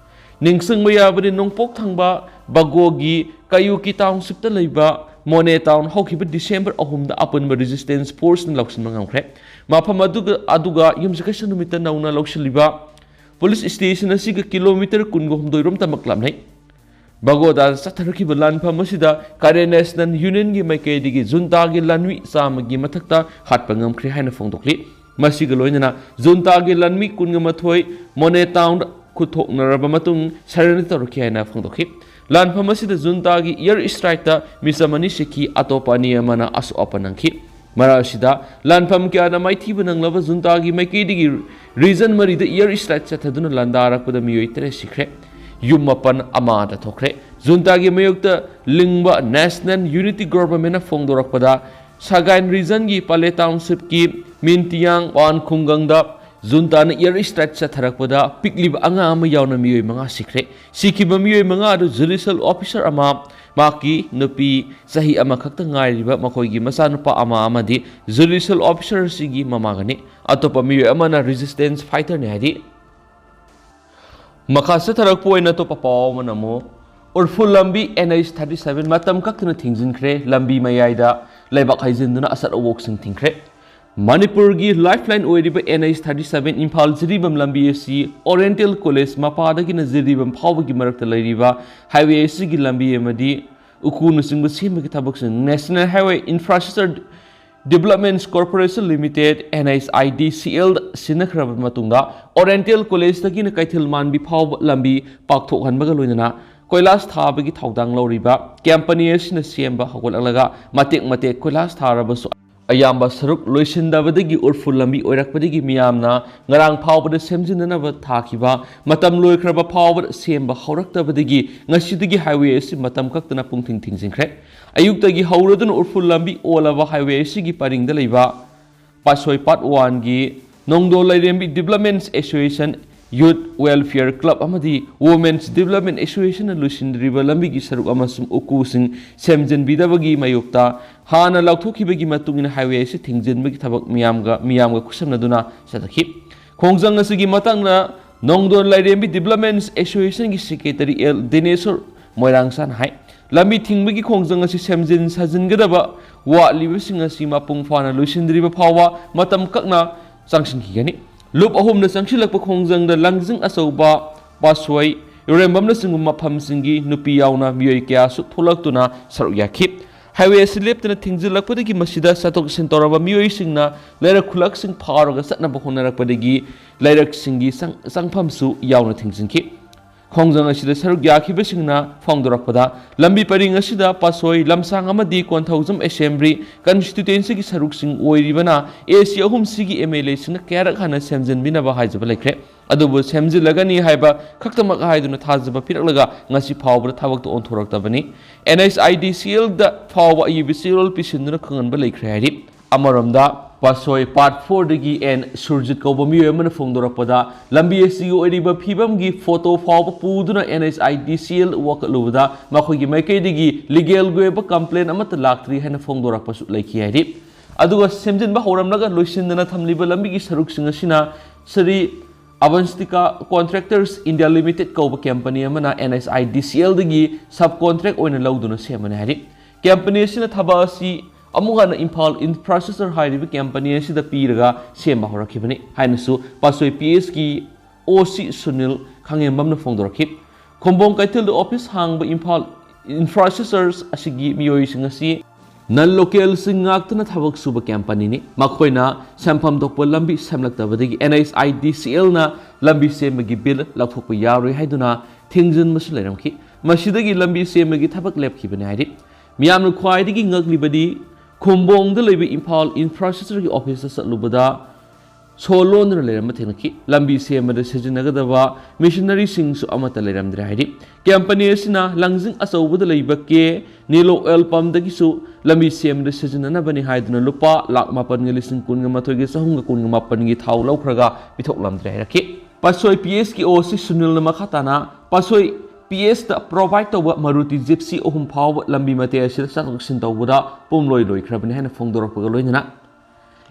ꯅꯤꯡꯁꯤꯡꯕ ꯌꯥꯕꯗꯤ, ꯅꯣꯡꯄꯣꯛ ꯊꯪꯕ ꯕꯒꯣꯒꯤ ꯀꯌꯨꯀꯤ ꯇꯥꯎꯟꯁꯤꯞꯇ ꯂꯩꯕ ꯃꯣꯅꯦ ꯇꯥꯎꯟ ꯍꯧꯈꯤꯕ ꯗꯤꯁꯦꯝꯕꯔ ꯑꯍꯨꯝꯗ ꯑꯄꯨꯟꯕ ꯔꯦꯖꯤꯁꯇꯦꯟꯁ ꯐꯣꯔꯁꯅ ꯂꯧꯁꯤꯟꯕ ꯉꯝꯈ꯭ꯔꯦ꯫ ꯃꯐꯝ ꯑꯗꯨꯒ ꯑꯗꯨꯒ ꯌꯨꯝꯁꯀꯩꯁ ꯅꯨꯃꯤꯠꯇ ꯅꯧꯅ ꯂꯧꯁꯤꯜꯂꯤꯕ ꯄꯨꯂꯤꯁ ꯁ꯭ꯇꯦꯁꯟ ꯑꯁꯤꯒ ꯀꯤꯂꯣꯃꯤꯇꯔ ꯀꯨꯟꯒ ꯍꯨꯝꯗꯣꯏ ꯔꯣꯝꯇꯃꯛ ꯂꯥꯞꯅꯩ꯫ ꯕꯒꯣꯗꯥꯗ ꯆꯠꯊꯔꯛꯈꯤꯕ ꯂꯥꯟꯐꯝ ꯑꯁꯤꯗ ꯀꯔꯦꯟ ꯅꯦꯁꯅꯦꯜ ꯌꯨꯅꯤꯌꯟꯒꯤ ꯃꯥꯏꯀꯩꯗꯒꯤ ꯖꯨꯟꯇꯥꯒꯤ ꯂꯥꯟꯃꯤ ꯆꯥꯝꯃꯒꯤ ꯃꯊꯛꯇ ꯍꯥꯠꯄ ꯉꯝꯈ꯭ꯔꯦ ꯍꯥꯏꯅ ꯐꯣꯡꯗꯣꯛꯂꯤ꯫ ꯃꯁꯤꯒ ꯂꯣꯏꯅꯅ ꯖꯨꯟꯇꯥꯒꯤ ꯂꯥꯟꯃꯤ ꯀꯨꯟꯒ ꯃꯥꯊꯣꯏ ꯃꯣꯅꯦ ꯇꯥꯎꯟꯗ ꯈꯨꯠꯊꯣꯛꯅꯔꯕ ꯃꯇꯨꯡ ꯁꯔꯦꯟꯗꯔ ꯇꯧꯔꯛꯈꯤ ꯍꯥꯏꯅ ꯐꯣꯡꯗꯣꯛꯈꯤ꯫ ꯂꯥꯟꯐꯝ ꯑꯁꯤꯗ ꯖꯨꯟꯇꯥꯒꯤ ꯏꯌꯔ ꯏꯁꯇ꯭ꯔꯥꯏꯛꯇ ꯃꯤꯆꯝ ꯑꯅꯤ ꯁꯤꯈꯤ, ꯑꯇꯣꯞꯄ ꯑꯅꯤ ꯑꯃꯅ ꯑꯁꯣꯛ ꯑꯄꯟ ꯅꯪꯈꯤ꯫ ꯃꯔꯛ ꯑꯁꯤꯗ ꯂꯥꯟꯐꯝ ꯀꯌꯥꯗ ꯃꯥꯏꯊꯤꯕ ꯅꯪꯂꯕ ꯖꯨꯟꯇꯥꯒꯤ ꯃꯥꯏꯀꯩꯗꯒꯤ ꯔꯤꯖꯟ ꯃꯔꯤꯗ ꯏꯌꯔ ꯏꯁꯇ꯭ꯔꯥꯏꯛ ꯆꯠꯊꯗꯨꯅ ꯂꯥꯟꯗꯥꯔꯛꯄꯗ ꯃꯤꯑꯣꯏ ꯇꯔꯦꯠ ꯁꯤꯈ꯭ꯔꯦ꯫ ꯌꯨꯝ ꯃꯥꯄꯟ ꯑꯃꯗ ꯊꯣꯛꯈ꯭ꯔꯦ꯫ ꯖꯨꯟꯇꯥꯒꯤ ꯃꯥꯌꯣꯛꯇ ꯂꯤꯡꯕ ꯅꯦꯁꯅꯦꯜ ꯌꯨꯅꯤꯇꯤ ꯒꯣꯚꯔꯟꯃꯦꯟꯠꯅ ꯐꯣꯡꯗꯣꯔꯛꯄꯗ ꯁꯒꯥꯏꯟ ꯔꯤꯖꯟꯒꯤ ꯄꯥꯂꯦ ꯇꯥꯎꯟꯁꯤꯞꯀꯤ ꯃꯤꯟꯇꯤꯌꯥꯡ ꯋꯥꯟ ꯈꯨꯡꯒꯪꯗ ꯖꯨꯟꯇꯥꯅ ꯏꯌꯔ ꯏꯁꯇ꯭ꯔꯥꯏꯛ ꯆꯠꯊꯔꯛꯄꯗ ꯄꯤꯛꯂꯤꯕ ꯑꯉꯥꯡ ꯑꯃ ꯌꯥꯎꯅ ꯃꯤꯑꯣꯏ ꯃꯉꯥ ꯁꯤꯈ꯭ꯔꯦ꯫ ꯁꯤꯈꯤꯕ ꯃꯤꯑꯣꯏ ꯃꯉꯥ ꯑꯗꯨ ꯖꯨꯗꯤꯁꯤꯌꯦꯜ ꯑꯣꯐꯤꯁꯔ ꯑꯃ, ꯃꯍꯥꯛꯀꯤ ꯅꯨꯄꯤ ꯆꯍꯤ ꯑꯃꯈꯛꯇ ꯉꯥꯏꯔꯤꯕ ꯃꯈꯣꯏꯒꯤ ꯃꯆꯥꯅꯨꯄꯥ ꯑꯃ ꯑꯃꯗꯤ ꯖꯨꯗꯤꯁꯤꯌꯦꯜ ꯑꯣꯐꯤꯁꯔ ꯑꯁꯤꯒꯤ ꯃꯃꯥꯒꯅꯤ꯫ ꯑꯇꯣꯞꯄ ꯃꯤꯑꯣꯏ ꯑꯃꯅ ꯔꯦꯖꯤꯁꯇꯦꯟꯁ ꯐꯥꯏꯇꯔꯅꯤ ꯍꯥꯏꯔꯤ꯫ ꯃꯈꯥ ꯆꯠꯊꯔꯛꯄ ꯑꯣꯏꯅ ꯑꯇꯣꯞꯄ ꯄꯥꯎ ꯑꯃꯅ ꯑꯃꯨꯛ ꯎꯔꯐꯨꯜ ꯂꯝꯕꯤ N H thirty seven ꯃꯇꯝ ꯀꯛꯇꯅ ꯊꯤꯡꯖꯤꯟꯈ꯭ꯔꯦ꯫ ꯂꯝꯕꯤ ꯃꯌꯥꯏꯗ ꯂꯩꯕꯥꯛ ꯍꯩꯖꯤꯟꯗꯨꯅ ꯑꯆꯠ ꯑꯋꯣꯛꯁꯤꯡ ꯊꯤꯡꯈ꯭ꯔꯦ꯫ ꯃꯅꯤꯄꯨꯔꯒꯤ ꯂꯥꯏꯐꯂꯥꯏꯟ ꯑꯣꯏꯔꯤꯕ N H thirty seven Imphal Jiribam ꯂꯝꯕꯤ ꯑꯁꯤ ꯑꯣꯔꯤꯌꯦꯟꯇꯦꯜ ꯀꯣꯂꯦꯖ ꯃꯄꯥꯗꯒꯤꯅ ꯖꯤꯔꯤꯕꯥꯝ ꯐꯥꯎꯕꯒꯤ ꯃꯔꯛꯇ ꯂꯩꯔꯤꯕ ꯍꯥꯏꯋꯦ ꯑꯁꯤꯒꯤ ꯂꯝꯕꯤ ꯑꯃꯗꯤ ꯎꯀꯨꯅꯆꯤꯡꯕ ꯁꯦꯝꯕꯒꯤ ꯊꯕꯛꯁꯤꯡ National Highway Infrastructure Developments Corporation Limited, N H I D C L, ꯁꯤꯟꯅꯈ꯭ꯔꯕ ꯃꯇꯨꯡꯗ ꯑꯣꯔꯤꯌꯦꯟꯇꯦꯜ ꯀꯣꯂꯦꯖꯇꯒꯤꯅ ꯀꯩꯊꯦꯜ ꯃꯥꯟꯕꯤ ꯐꯥꯎꯕ ꯂꯝꯕꯤ ꯄꯥꯛꯊꯣꯛꯍꯟꯕꯒ ꯂꯣꯏꯅꯅ ꯀꯣꯏꯂꯥꯁ ꯊꯥꯕꯒꯤ ꯊꯧꯗꯥꯡ ꯂꯧꯔꯤꯕ ꯀꯝꯄꯅꯤ ꯑꯁꯤꯅ ꯁꯦꯝꯕ ꯍꯧꯒꯠꯂꯛꯂꯒ ꯃꯇꯦꯛ ꯃꯇꯦꯛ ꯀꯣꯏꯂꯥꯁ ꯊꯥꯔꯕꯁꯨ ꯑꯌꯥꯝꯕ ꯁꯔꯨꯛ ꯂꯣꯏꯁꯤꯟꯗꯕꯗꯒꯤ ꯎꯔꯐꯨꯜ ꯂꯝꯕꯤ ꯑꯣꯏꯔꯛꯄꯗꯒꯤ ꯃꯤꯌꯥꯝꯅ ꯉꯔꯥꯡ ꯐꯥꯎꯕꯗ ꯁꯦꯝꯖꯤꯟꯅꯅꯕ ꯊꯥꯈꯤꯕ ꯃꯇꯝ ꯂꯣꯏꯈ꯭ꯔꯕ ꯐꯥꯎꯕꯗ ꯁꯦꯝꯕ ꯍꯧꯔꯛꯇꯕꯗꯒꯤ ꯉꯁꯤꯗꯒꯤ ꯍꯥꯏꯋꯦ ꯑꯁꯤ ꯃꯇꯝ ꯀꯛꯇꯅ ꯄꯨꯡꯊꯤꯡ ꯊꯤꯡꯖꯤꯟꯈ꯭ꯔꯦ꯫ ꯑꯌꯨꯛꯇꯒꯤ ꯍꯧꯔꯗꯨꯅ ꯎꯔꯐꯨꯜ ꯂꯝꯕꯤ ꯑꯣꯜꯂꯕ ꯍꯥꯏꯋꯦ ꯑꯁꯤꯒꯤ ꯄꯔꯤꯡꯗ ꯂꯩꯕ ꯄꯥꯠꯁꯣꯏ ꯄꯥꯠ ꯋꯥꯟꯒꯤ ꯅꯣꯡꯗꯣꯜ ꯂꯥꯏꯔꯦꯝꯕꯤ ꯗꯤꯕ꯭ꯂꯞꯃꯦꯟꯠꯁ ꯑꯦꯁꯣꯁꯤꯌꯦꯁꯟ, ꯌꯨꯠ ꯋꯦꯜꯐꯤꯌꯔ ꯀ꯭ꯂꯕ ꯑꯃꯗꯤ ꯋꯨꯃꯦꯟꯁ ꯗꯤꯕ꯭ꯂꯞꯃꯦꯟꯠ ꯑꯦꯁꯣꯁꯤꯌꯦꯁꯟꯅ ꯂꯣꯏꯁꯤꯟꯗ꯭ꯔꯤꯕ ꯂꯝꯕꯤꯒꯤ ꯁꯔꯨꯛ ꯑꯃꯁꯨꯡ ꯎꯀꯨꯁꯤꯡ ꯁꯦꯝꯖꯤꯟꯕꯤꯗꯕꯒꯤ ꯃꯥꯌꯣꯛꯇ ꯍꯥꯟꯅ ꯂꯥꯎꯊꯣꯛꯈꯤꯕꯒꯤ ꯃꯇꯨꯡ ꯏꯟꯅ ꯍꯥꯏꯋꯦ ꯑꯁꯤ ꯊꯤꯡꯖꯤꯟꯕꯒꯤ ꯊꯕꯛ ꯃꯤꯌꯥꯝꯒ, ꯃꯤꯌꯥꯝꯒ ꯈꯨꯠꯁꯝꯅꯗꯨꯅ ꯆꯠꯊꯈꯤ꯫ ꯈꯣꯡꯖꯪ ꯑꯁꯤꯒꯤ ꯃꯇꯥꯡꯗ ꯅꯣꯡꯗꯣꯟ ꯂꯥꯏꯔꯦꯝꯕꯤ ꯗꯤꯕ꯭ꯂꯞꯃꯦꯟꯠꯁ ꯑꯦꯁꯣꯁꯤꯌꯦꯁꯟꯒꯤ ꯁꯦꯀ꯭ꯔꯦꯇꯔꯤ ꯑꯦꯜ ꯗꯤꯅꯦꯁꯣꯔ ꯃꯣꯏꯔꯥꯡꯁꯥꯅ ꯍꯥꯏ, ꯂꯝꯕꯤ ꯊꯤꯡꯕꯒꯤ ꯈꯣꯡꯖꯪ ꯑꯁꯤ ꯁꯦꯝꯖꯤꯟ ꯁꯥꯖꯤꯟꯒꯗꯕ ꯋꯥꯠꯂꯤꯕꯁꯤꯡ ꯑꯁꯤ ꯃꯄꯨꯡ ꯐꯥꯅ ꯂꯣꯏꯁꯤꯟꯗ꯭ꯔꯤꯕ ꯐꯥꯎꯕ ꯃꯇꯝ ꯀꯛꯅ ꯆꯪꯁꯤꯟꯈꯤꯒꯅꯤ꯫ ꯂꯨꯞ ꯑꯍꯨꯝꯅ ꯆꯪꯁꯤꯜꯂꯛꯄ ꯈꯣꯡꯖꯪꯗ ꯂꯪꯖꯤꯡ ꯑꯆꯧꯕ, ꯄꯥꯠꯁꯣꯏ, ꯏꯔꯣꯏꯕꯝꯅꯆꯤꯡꯕ ꯃꯐꯝꯁꯤꯡꯒꯤ ꯅꯨꯄꯤ ꯌꯥꯎꯅ ꯃꯤꯑꯣꯏ ꯀꯌꯥꯁꯨ ꯊꯣꯛꯂꯛꯇꯨꯅ ꯁꯔꯨꯛ ꯌꯥꯈꯤ꯫ ꯍꯥꯏꯋꯦ ꯑꯁꯤ ꯂꯦꯞꯇꯅ ꯊꯤꯡꯖꯤꯜꯂꯛꯄꯗꯒꯤ ꯃꯁꯤꯗ ꯆꯠꯊꯣꯛ ꯆꯠꯁꯤꯟ ꯇꯧꯔꯕ ꯃꯤꯑꯣꯏꯁꯤꯡꯅ ꯂꯩꯔꯛ ꯈꯨꯜꯂꯛꯁꯤꯡ ꯐꯥꯎꯔꯒ ꯆꯠꯅꯕ ꯍꯣꯠꯅꯔꯛꯄꯗꯒꯤ ꯂꯩꯔꯛꯁꯤꯡꯒꯤ ꯆꯪ-, ꯆꯪꯐꯝꯁꯨ ꯌꯥꯎꯅ ꯊꯤꯡꯖꯤꯟꯈꯤ꯫ ꯈꯣꯡꯖꯪ ꯑꯁꯤꯗ ꯁꯔꯨꯛ ꯌꯥꯈꯤꯕꯁꯤꯡꯅ ꯐꯣꯡꯗꯣꯔꯛꯄꯗ, ꯂꯝꯕꯤ ꯄꯔꯤꯡ ꯑꯁꯤꯗ ꯄꯥꯠꯁꯣꯏ, ꯂꯝꯁꯥꯡ ꯑꯃꯗꯤ ꯀꯣꯟꯊꯧꯖꯝ ꯑꯦꯁꯦꯝꯕ꯭ꯂꯤ ꯀꯟꯁꯇꯤꯇ꯭ꯌꯨꯑꯦꯟꯁꯤꯒꯤ ꯁꯔꯨꯛꯁꯤꯡ ꯑꯣꯏꯔꯤꯕꯅ ꯑꯦ ꯁꯤ ꯑꯍꯨꯝꯁꯤꯒꯤ ꯑꯦꯝ ꯑꯦꯜ ꯑꯦꯁꯤꯡꯅ ꯀꯌꯥꯔꯛ ꯍꯟꯅ ꯁꯦꯝꯖꯤꯟꯕꯤꯅꯕ ꯍꯥꯏꯖꯕ ꯂꯩꯈ꯭ꯔꯦ꯫ ꯑꯗꯨꯕꯨ ꯁꯦꯝꯖꯤꯜꯂꯒꯅꯤ ꯍꯥꯏꯕ ꯈꯛꯇꯃꯛ ꯍꯥꯏꯗꯨꯅ ꯊꯥꯖꯕ ꯄꯤꯔꯛꯂꯒ ꯉꯁꯤ ꯐꯥꯎꯕꯗ ꯊꯕꯛꯇ ꯑꯣꯟꯊꯣꯔꯛꯇꯕꯅꯤ꯫ ꯑꯦꯟ ꯑꯩꯆ ꯑꯥꯏ ꯗꯤ ꯁꯤ ꯑꯦꯜꯗ ꯐꯥꯎꯕ ꯑꯏꯕ ꯆꯦꯔꯣꯜ ꯄꯤꯁꯤꯟꯗꯨꯅ ꯈꯪꯍꯟꯕ ꯂꯩꯈ꯭ꯔꯦ ꯍꯥꯏꯔꯤ꯫ ꯑꯃꯔꯣꯝꯗ, ꯄꯥꯠꯁꯣꯏ ꯄꯥꯔꯠ ꯐꯣꯔꯗꯒꯤ ꯑꯦꯟ ꯁꯨꯔꯖꯤꯠ ꯀꯧꯕ ꯃꯤꯑꯣꯏ ꯑꯃꯅ ꯐꯣꯡꯗꯣꯔꯛꯄꯗ, ꯂꯝꯕꯤ ꯑꯁꯤꯒꯤ ꯑꯣꯏꯔꯤꯕ ꯐꯤꯕꯝꯒꯤ ꯐꯣꯇꯣ ꯐꯥꯎꯕ ꯄꯨꯗꯨꯅ and H I D C L ꯋꯥꯀꯠꯂꯨꯕꯗ ꯃꯈꯣꯏꯒꯤ ꯃꯥꯏꯀꯩꯗꯒꯤ ꯂꯤꯒꯦꯜꯒꯤ ꯑꯣꯏꯕ ꯀꯝꯄ꯭ꯂꯦꯟ ꯑꯃꯠꯇ ꯂꯥꯛꯇ꯭ꯔꯤ ꯍꯥꯏꯅ ꯐꯣꯡꯗꯣꯔꯛꯄꯁꯨ ꯂꯩꯈꯤ ꯍꯥꯏꯔꯤ꯫ ꯑꯗꯨꯒ ꯁꯦꯝꯖꯤꯟꯕ ꯍꯧꯔꯝꯂꯒ ꯂꯣꯏꯁꯤꯟꯗꯅ ꯊꯝꯂꯤꯕ ꯂꯝꯕꯤꯒꯤ ꯁꯔꯨꯛꯁꯤꯡ ꯑꯁꯤꯅ ꯁ꯭ꯔꯤ ꯑꯕꯟꯁꯇꯤꯀꯥ ꯀꯣꯟꯇ꯭ꯔꯦꯛꯇꯔꯁ ꯏꯟꯗꯤꯌꯥ ꯂꯤꯃꯤꯇꯦꯗ ꯀꯧꯕ ꯀꯝꯄꯅꯤ ꯑꯃꯅ ꯑꯦꯟ ꯑꯩꯆ ꯑꯥꯏ ꯗꯤ ꯁꯤ ꯑꯦꯜꯗꯒꯤ ꯁꯕ ꯀꯣꯟꯇ꯭ꯔꯦꯛ ꯑꯣꯏꯅ ꯂꯧꯗꯨꯅ ꯁꯦꯝꯕꯅꯤ ꯍꯥꯏꯔꯤ꯫ ꯀꯝꯄꯅꯤ ꯑꯁꯤꯅ ꯊꯕꯛ ꯑꯁꯤ ꯑꯃꯨꯛ ꯍꯟꯅ ꯏꯝꯐꯥꯜ ꯏꯟꯐ꯭ꯔꯥꯁ꯭ꯇ꯭ꯔꯛꯆꯔ ꯍꯥꯏꯔꯤꯕ ꯀꯝꯄꯅꯤ ꯑꯁꯤꯗ ꯄꯤꯔꯒ ꯁꯦꯝꯕ ꯍꯧꯔꯛꯈꯤꯕꯅꯤ ꯍꯥꯏꯅꯁꯨ ꯄꯥꯠꯁꯣꯏ ꯄꯤ ꯑꯦꯁꯀꯤ ꯑꯣ ꯁꯤ ꯁꯨꯅꯤꯜ ꯈꯥꯉꯦꯝꯕꯝꯅ ꯐꯣꯡꯗꯣꯔꯛꯈꯤ꯫ ꯈꯣꯡꯕꯣꯡ ꯀꯩꯊꯦꯜꯗ ꯑꯣꯐꯤꯁ ꯍꯥꯡꯕ ꯏꯝꯐꯥꯜ ꯏꯟꯐ꯭ꯔꯥꯁ꯭ꯇ꯭ꯔꯛꯆꯔꯁ ꯑꯁꯤꯒꯤ ꯃꯤꯑꯣꯏꯁꯤꯡ ꯑꯁꯤ ꯅꯟ ꯂꯣꯀꯦꯜꯁꯤꯡ ꯉꯥꯛꯇꯅ ꯊꯕꯛ ꯁꯨꯕ ꯀꯝꯄꯅꯤꯅꯤ꯫ ꯃꯈꯣꯏꯅ ꯁꯦꯟꯐꯝ ꯊꯣꯛꯄ ꯂꯝꯕꯤ ꯁꯦꯝꯂꯛꯇꯕꯗꯒꯤ ꯑꯦꯟ ꯑꯩꯆ ꯑꯥꯏ ꯗꯤ ꯁꯤ ꯑꯦꯜꯅ ꯂꯝꯕꯤ ꯁꯦꯝꯕꯒꯤ ꯕꯤꯜ ꯂꯧꯊꯣꯛꯄ ꯌꯥꯔꯣꯏ ꯍꯥꯏꯗꯨꯅ ꯊꯤꯡꯖꯤꯟꯕꯁꯨ ꯂꯩꯔꯝꯈꯤ꯫ ꯃꯁꯤꯗꯒꯤ ꯂꯝꯕꯤ ꯁꯦꯝꯕꯒꯤ ꯊꯕꯛ ꯂꯦꯞꯈꯤꯕꯅꯤ ꯍꯥꯏꯔꯤ꯫ ꯃꯤꯌꯥꯝꯅ ꯈ꯭ꯋꯥꯏꯗꯒꯤ ꯉꯛꯂꯤꯕꯗꯤ ꯈꯣꯡꯕꯣꯡꯗ ꯂꯩꯕ ꯏꯝꯐꯥꯜ ꯏꯟꯐ꯭ꯔꯥꯁ꯭ꯇ꯭ꯔꯛꯆꯔꯒꯤ ꯑꯣꯐꯤꯁꯇ ꯆꯠꯂꯨꯕꯗ ꯁꯣ ꯂꯣꯟꯗꯨꯅ ꯂꯩꯔꯝꯕ ꯊꯦꯡꯅꯈꯤ꯫ ꯂꯝꯕꯤ ꯁꯦꯝꯕꯗ ꯁꯤꯖꯤꯟꯅꯒꯗꯕ ꯃꯦꯁꯤꯅꯔꯤꯁꯤꯡꯁꯨ ꯑꯃꯠꯇ ꯂꯩꯔꯝꯗ꯭ꯔꯦ ꯍꯥꯏꯔꯤ꯫ ꯀꯝꯄꯅꯤ ꯑꯁꯤꯅ ꯂꯪꯖꯤꯡ ꯑꯆꯧꯕꯗ ꯂꯩꯕ ꯀꯦ ꯅꯤꯂꯣ ꯑꯣꯏꯜ ꯄꯝꯗꯒꯤꯁꯨ ꯂꯝꯕꯤ ꯁꯦꯝꯕꯗ ꯁꯤꯖꯤꯟꯅꯅꯕꯅꯤ ꯍꯥꯏꯗꯨꯅ ꯂꯨꯄꯥ ꯂꯥꯈ ꯃꯥꯄꯟꯒ ꯂꯤꯁꯤꯡ ꯀꯨꯟꯒ ꯃꯥꯊꯣꯏꯒ ꯆꯍꯨꯝꯒ ꯀꯨꯟꯒ ꯃꯥꯄꯟꯒꯤ ꯊꯥꯎ ꯂꯧꯈ꯭ꯔꯒ ꯄꯤꯊꯣꯛꯂꯝꯗ꯭ꯔꯦ ꯍꯥꯏꯔꯛꯈꯤ꯫ ꯄꯥꯠꯁꯣꯏ ꯄꯤ ꯑꯦꯁꯀꯤ ꯑꯣ ꯁꯤ ꯁꯨꯅꯤꯜꯅ ꯃꯈꯥ ꯇꯥꯅ ꯄꯥꯠꯁꯣꯏ ꯄꯤ ꯑꯦꯁꯇ ꯄ꯭ꯔꯣꯚꯥꯏꯗ ꯇꯧꯕ ꯃꯔꯨꯇꯤ ꯖꯤꯞꯁꯤ ꯑꯍꯨꯝ ꯐꯥꯎꯕ ꯂꯝꯕꯤ ꯃꯇꯦꯛ ꯑꯁꯤꯗ ꯆꯠꯊꯣꯛ ꯆꯠꯁꯤꯟ ꯇꯧꯕꯗ ꯄꯨꯝꯂꯣꯏ ꯂꯣꯏꯈ꯭ꯔꯕꯅꯤ ꯍꯥꯏꯅ ꯐꯣꯡꯗꯣꯔꯛꯄꯒ ꯂꯣꯏꯅꯅ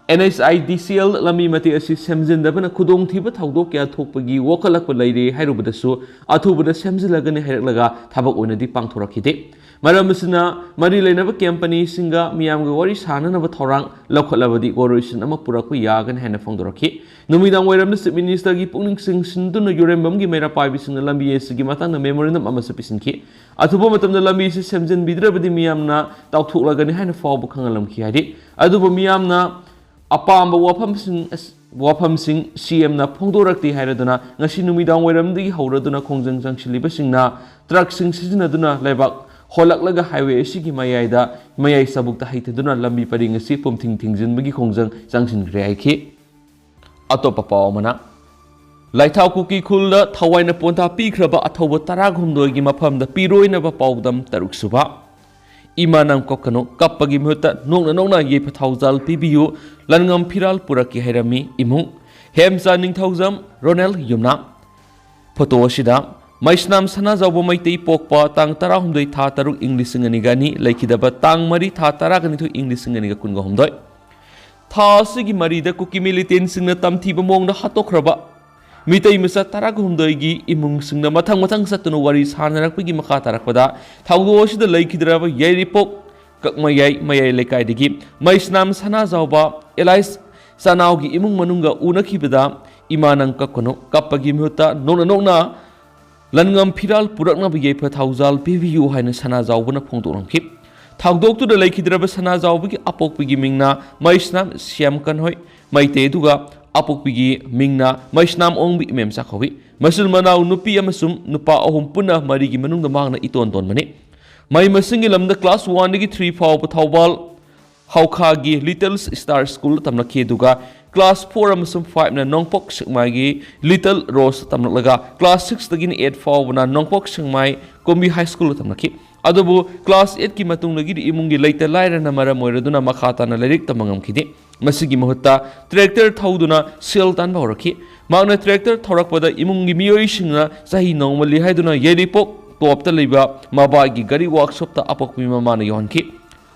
NHIDCL ꯂꯝꯕꯤ ꯃꯇꯦꯛ ꯑꯁꯤ ꯁꯦꯝꯖꯤꯟꯗꯕꯅ ꯈꯨꯗꯣꯡꯊꯤꯕ ꯊꯧꯗꯣꯛ ꯀꯌꯥ ꯊꯣꯛꯄꯒꯤ ꯋꯥꯈꯠꯂꯛꯄ ꯂꯩꯔꯦ ꯍꯥꯏꯔꯨꯕꯗꯁꯨ, ꯑꯊꯨꯕꯗ ꯁꯦꯝꯖꯤꯜꯂꯒꯅꯤ ꯍꯥꯏꯔꯛꯂꯒ ꯊꯕꯛ ꯑꯣꯏꯅꯗꯤ ꯄꯥꯡꯊꯣꯔꯛꯈꯤꯗꯦ꯫ ꯃꯔꯝ ꯑꯁꯤꯅ, ꯃꯔꯤ ꯂꯩꯅꯕ ꯀꯝꯄꯅꯤꯁꯤꯡꯒ ꯃꯤꯌꯥꯝꯒ ꯋꯥꯔꯤ ꯁꯥꯅꯅꯕ ꯊꯧꯔꯥꯡ ꯂꯧꯈꯠꯂꯕꯗꯤ corporation ꯑꯃ ꯄꯨꯔꯛꯄ ꯌꯥꯒꯅꯤ ꯍꯥꯏꯅ ꯐꯣꯡꯗꯣꯔꯛꯈꯤ꯫ ꯅꯨꯃꯤꯗꯥꯡ ꯋꯥꯏꯔꯝꯗ Chief Minister ꯒꯤ ꯄꯨꯛꯅꯤꯡ ꯆꯤꯡꯁꯤꯟꯗꯨꯅ ꯌꯨꯔꯦꯝꯕꯝꯒꯤ ꯃꯩꯔꯥ ꯄꯥꯏꯕꯤꯁꯤꯡꯅ ꯂꯝꯕꯤ ꯑꯁꯤꯒꯤ ꯃꯇꯥꯡꯗ memorandum ꯑꯃꯁꯨ ꯄꯤꯁꯤꯟꯈꯤ꯫ ꯑꯊꯨꯕ ꯃꯇꯝꯗ ꯂꯝꯕꯤ ꯑꯁꯤ ꯁꯦꯝꯖꯤꯟꯕꯤꯗ꯭ꯔꯕꯗꯤ ꯃꯤꯌꯥꯝꯅ ꯇꯥꯎꯊꯣꯛꯂꯒꯅꯤ ꯍꯥꯏꯅ ꯐꯥꯎꯕ ꯈꯪꯍꯜꯂꯝꯈꯤ꯫ ꯍꯥꯏꯗꯤ, ꯑꯗꯨꯕꯨ ꯃꯤꯌꯥꯝꯅ ꯑꯄꯥꯝꯕ ꯋꯥꯐꯝꯁꯤꯡ ꯑꯁ-, ꯋꯥꯐꯝꯁꯤꯡ CM ꯅ ꯐꯣꯡꯗꯣꯔꯛꯇꯦ ꯍꯥꯏꯔꯗꯨꯅ, ꯉꯁꯤ ꯅꯨꯃꯤꯗꯥꯡ ꯋꯥꯏꯔꯝꯗꯒꯤ ꯍꯧꯔꯗꯨꯅ ꯈꯣꯡꯖꯪ ꯆꯪꯁꯤꯜꯂꯤꯕꯁꯤꯡꯅ truck ꯁꯤꯡ ꯁꯤꯖꯤꯟꯅꯗꯨꯅ ꯂꯩꯕꯥꯛ ꯍꯣꯜꯂꯛꯂꯒ highway ꯑꯁꯤꯒꯤ ꯃꯌꯥꯏꯗ, ꯃꯌꯥꯏ ꯆꯕꯨꯛꯇ ꯍꯩꯊꯗꯨꯅ ꯂꯝꯕꯤ ꯄꯔꯦꯡ ꯑꯁꯤ ꯄꯨꯝꯊꯤꯡ ꯊꯤꯡꯖꯤꯟꯕꯒꯤ ꯈꯣꯡꯖꯪ ꯆꯪꯁꯤꯟꯈ꯭ꯔꯦ ꯍꯥꯏꯈꯤ꯫ ꯑꯇꯣꯞꯄ ꯄꯥꯎ ꯑꯃꯅ, ꯂꯥꯏꯊꯥꯎ ꯀꯨꯀꯤ ꯈꯨꯜꯗ ꯊꯋꯥꯏꯅ ꯄꯣꯟꯊꯥ ꯄꯤꯈ꯭ꯔꯕ ꯑꯊꯧꯕ ꯇꯔꯥꯍꯨꯝꯗꯣꯏꯒꯤ ꯃꯐꯝꯗ ꯄꯤꯔꯣꯏꯅꯕ ꯄꯥꯎꯗꯝ ꯇꯔꯨꯛ ꯁꯨꯕ꯫ ꯏꯃꯥ ꯅꯪ ꯀꯞꯀꯅꯨ, ꯀꯞꯄꯒꯤ ꯃꯍꯨꯠꯇ ꯅꯣꯛꯅ ꯅꯣꯛꯅ ꯌꯩꯐ ꯊꯧꯖꯥꯜ ꯄꯤꯕꯤꯌꯨ꯫ ꯂꯟꯉꯝ ꯐꯤꯔꯥꯜ ꯄꯨꯔꯛꯀꯦ ꯍꯥꯏꯔꯝꯃꯤ ꯏꯃꯨꯡ꯫ ꯍꯦꯝꯆꯥ ꯅꯤꯡꯊꯧꯖꯝ, ꯔꯣꯅꯦꯜ ꯌꯨꯝꯅꯥꯝ꯫ ꯐꯣꯇꯣ ꯑꯁꯤꯗ ꯃꯩꯁꯅꯥꯝ ꯁꯅꯥꯖꯥꯎꯕ ꯃꯩꯇꯩ ꯄꯣꯛꯄ ꯇꯥꯡ ꯇꯔꯥꯍꯨꯝꯗꯣꯏ ꯊꯥ ꯇꯔꯨꯛ ꯏꯪ ꯂꯤꯁꯤꯡ ꯑꯅꯤꯒ ꯑꯅꯤ, ꯂꯩꯈꯤꯗꯕ ꯇꯥꯡ ꯃꯔꯤ ꯊꯥ ꯇꯔꯥꯒ ꯅꯤꯊꯣꯏ ꯏꯪ ꯂꯤꯁꯤꯡ ꯑꯅꯤꯒ ꯀꯨꯟꯒ ꯍꯨꯝꯗꯣꯏ꯫ ꯊꯥ ꯑꯁꯤꯒꯤ ꯃꯔꯤꯗ ꯀꯨꯀꯤ militant ꯁꯤꯡꯅ ꯇꯝꯊꯤꯕ ꯃꯑꯣꯡꯗ ꯍꯥꯠꯇꯣꯛꯈ꯭ꯔꯕ ꯃꯤꯇꯩ ꯃꯆꯥ ꯇꯔꯥꯍꯨꯝꯗꯣꯏꯒꯤ ꯏꯃꯨꯡꯁꯤꯡꯅ ꯃꯊꯪ ꯃꯊꯪ ꯆꯠꯇꯨꯅ ꯋꯥꯔꯤ ꯁꯥꯅꯔꯛꯄꯒꯤ ꯃꯈꯥ ꯇꯥꯔꯛꯄꯗ, ꯊꯧꯗꯣꯛ ꯑꯁꯤꯗ ꯂꯩꯈꯤꯗ꯭ꯔꯕ ꯌꯥꯏꯔꯤꯄꯣꯛ ꯀꯛꯃꯌꯥꯏ ꯃꯌꯥꯏ ꯂꯩꯀꯥꯏꯗꯒꯤ ꯃꯩꯁꯅꯥꯝ ꯁꯅꯥꯖꯥꯎꯕ ꯑꯦꯂꯥꯏꯁ ꯆꯅꯥꯎꯒꯤ ꯏꯃꯨꯡ ꯃꯅꯨꯡꯒ ꯎꯅꯈꯤꯕꯗ, "ꯏꯃꯥ ꯅꯪ ꯀꯞꯀꯅꯨ, ꯀꯞꯄꯒꯤ ꯃꯍꯨꯠꯇ ꯅꯣꯛꯅ ꯅꯣꯛꯅ ꯂꯟꯉꯝ ꯐꯤꯔꯥꯜ ꯄꯨꯔꯛꯅꯕ ꯌꯥꯏꯐ ꯊꯧꯖꯥꯜ ꯄꯤꯕꯤꯌꯨ" ꯍꯥꯏꯅ ꯁꯅꯥꯖꯥꯎꯕꯅ ꯐꯣꯡꯗꯣꯛꯂꯝꯈꯤ꯫ ꯊꯧꯗꯣꯛꯇꯨꯗ ꯂꯩꯈꯤꯗ꯭ꯔꯕ ꯁꯅꯥꯖꯥꯎꯕꯒꯤ ꯑꯄꯣꯛꯄꯒꯤ ꯃꯤꯡꯅ ꯃꯩꯁꯅꯥꯝ ꯁ꯭ꯌꯥꯝ ꯀꯟꯍꯣꯏ, ꯃꯩꯇꯩ, ꯑꯗꯨꯒ ꯑꯄꯣꯛꯄꯤꯒꯤ ꯃꯤꯡꯅ ꯃꯩꯁꯅꯥꯝ ꯑꯣꯡꯕꯤ ꯏꯃꯦꯝꯆꯥ ꯀꯧꯏ꯫ ꯃꯆꯤꯟ ꯃꯅꯥꯎ ꯅꯨꯄꯤ ꯑꯃꯁꯨꯡ ꯅꯨꯄꯥ ꯑꯍꯨꯝ ꯄꯨꯟꯅ ꯃꯔꯤꯒꯤ ꯃꯅꯨꯡꯗ ꯃꯍꯥꯛꯅ ꯏꯇꯣꯟ ꯇꯣꯟꯕꯅꯤ꯫ ꯃꯍꯩ ꯃꯁꯤꯡꯒꯤ ꯂꯝꯗ class one ꯗꯒꯤ three ꯐꯥꯎꯕ ꯊꯧꯕꯥꯜ ꯍꯧꯈꯥꯒꯤ Little Star School ꯗ ꯇꯝꯂꯛꯈꯤ, ꯑꯗꯨꯒ class four ꯑꯃꯁꯨꯡ five ꯅ ꯅꯣꯡꯄꯣꯛ ꯁꯦꯛꯃꯥꯏꯒꯤ Little Rose ꯇꯝꯂꯛꯂꯒ class six ꯇꯒꯤꯅ eight ꯐꯥꯎꯕꯅ ꯅꯣꯡꯄꯣꯛ ꯁꯦꯛꯃꯥꯏ ꯀꯨꯝꯕꯤ High School ꯗ ꯇꯝꯂꯛꯈꯤ꯫ ꯑꯗꯨꯕꯨ class eight ꯀꯤ ꯃꯇꯨꯡꯗꯒꯤꯗꯤ ꯏꯃꯨꯡꯒꯤ ꯂꯩꯇ ꯂꯥꯏꯔꯅ ꯃꯔꯝ ꯑꯣꯏꯔꯗꯨꯅ ꯃꯈꯥ ꯇꯥꯅ ꯂꯥꯏꯔꯤꯛ ꯇꯝꯕ ꯉꯝꯈꯤꯗꯦ꯫ ꯃꯁꯤꯒꯤ ꯃꯍꯨꯠꯇ tractor ꯊꯧꯗꯨꯅ ꯁꯦꯜ ꯇꯥꯟꯕ ꯍꯧꯔꯛꯈꯤ꯫ ꯃꯍꯥꯛꯅ tractor ꯊꯧꯔꯛꯄꯗ ꯏꯃꯨꯡꯒꯤ ꯃꯤꯑꯣꯏꯁꯤꯡꯅ ꯆꯍꯤ ꯅꯧꯃꯜꯂꯤ ꯍꯥꯏꯗꯨꯅ ꯌꯥꯏꯔꯤꯄꯣꯛ ꯇꯣꯞꯇ ꯂꯩꯕ ꯃꯕꯥꯏꯒꯤ ꯒꯥꯔꯤ workshop ꯇ ꯑꯄꯣꯛꯄꯤ ꯃꯃꯥꯅ ꯌꯧꯍꯟꯈꯤ꯫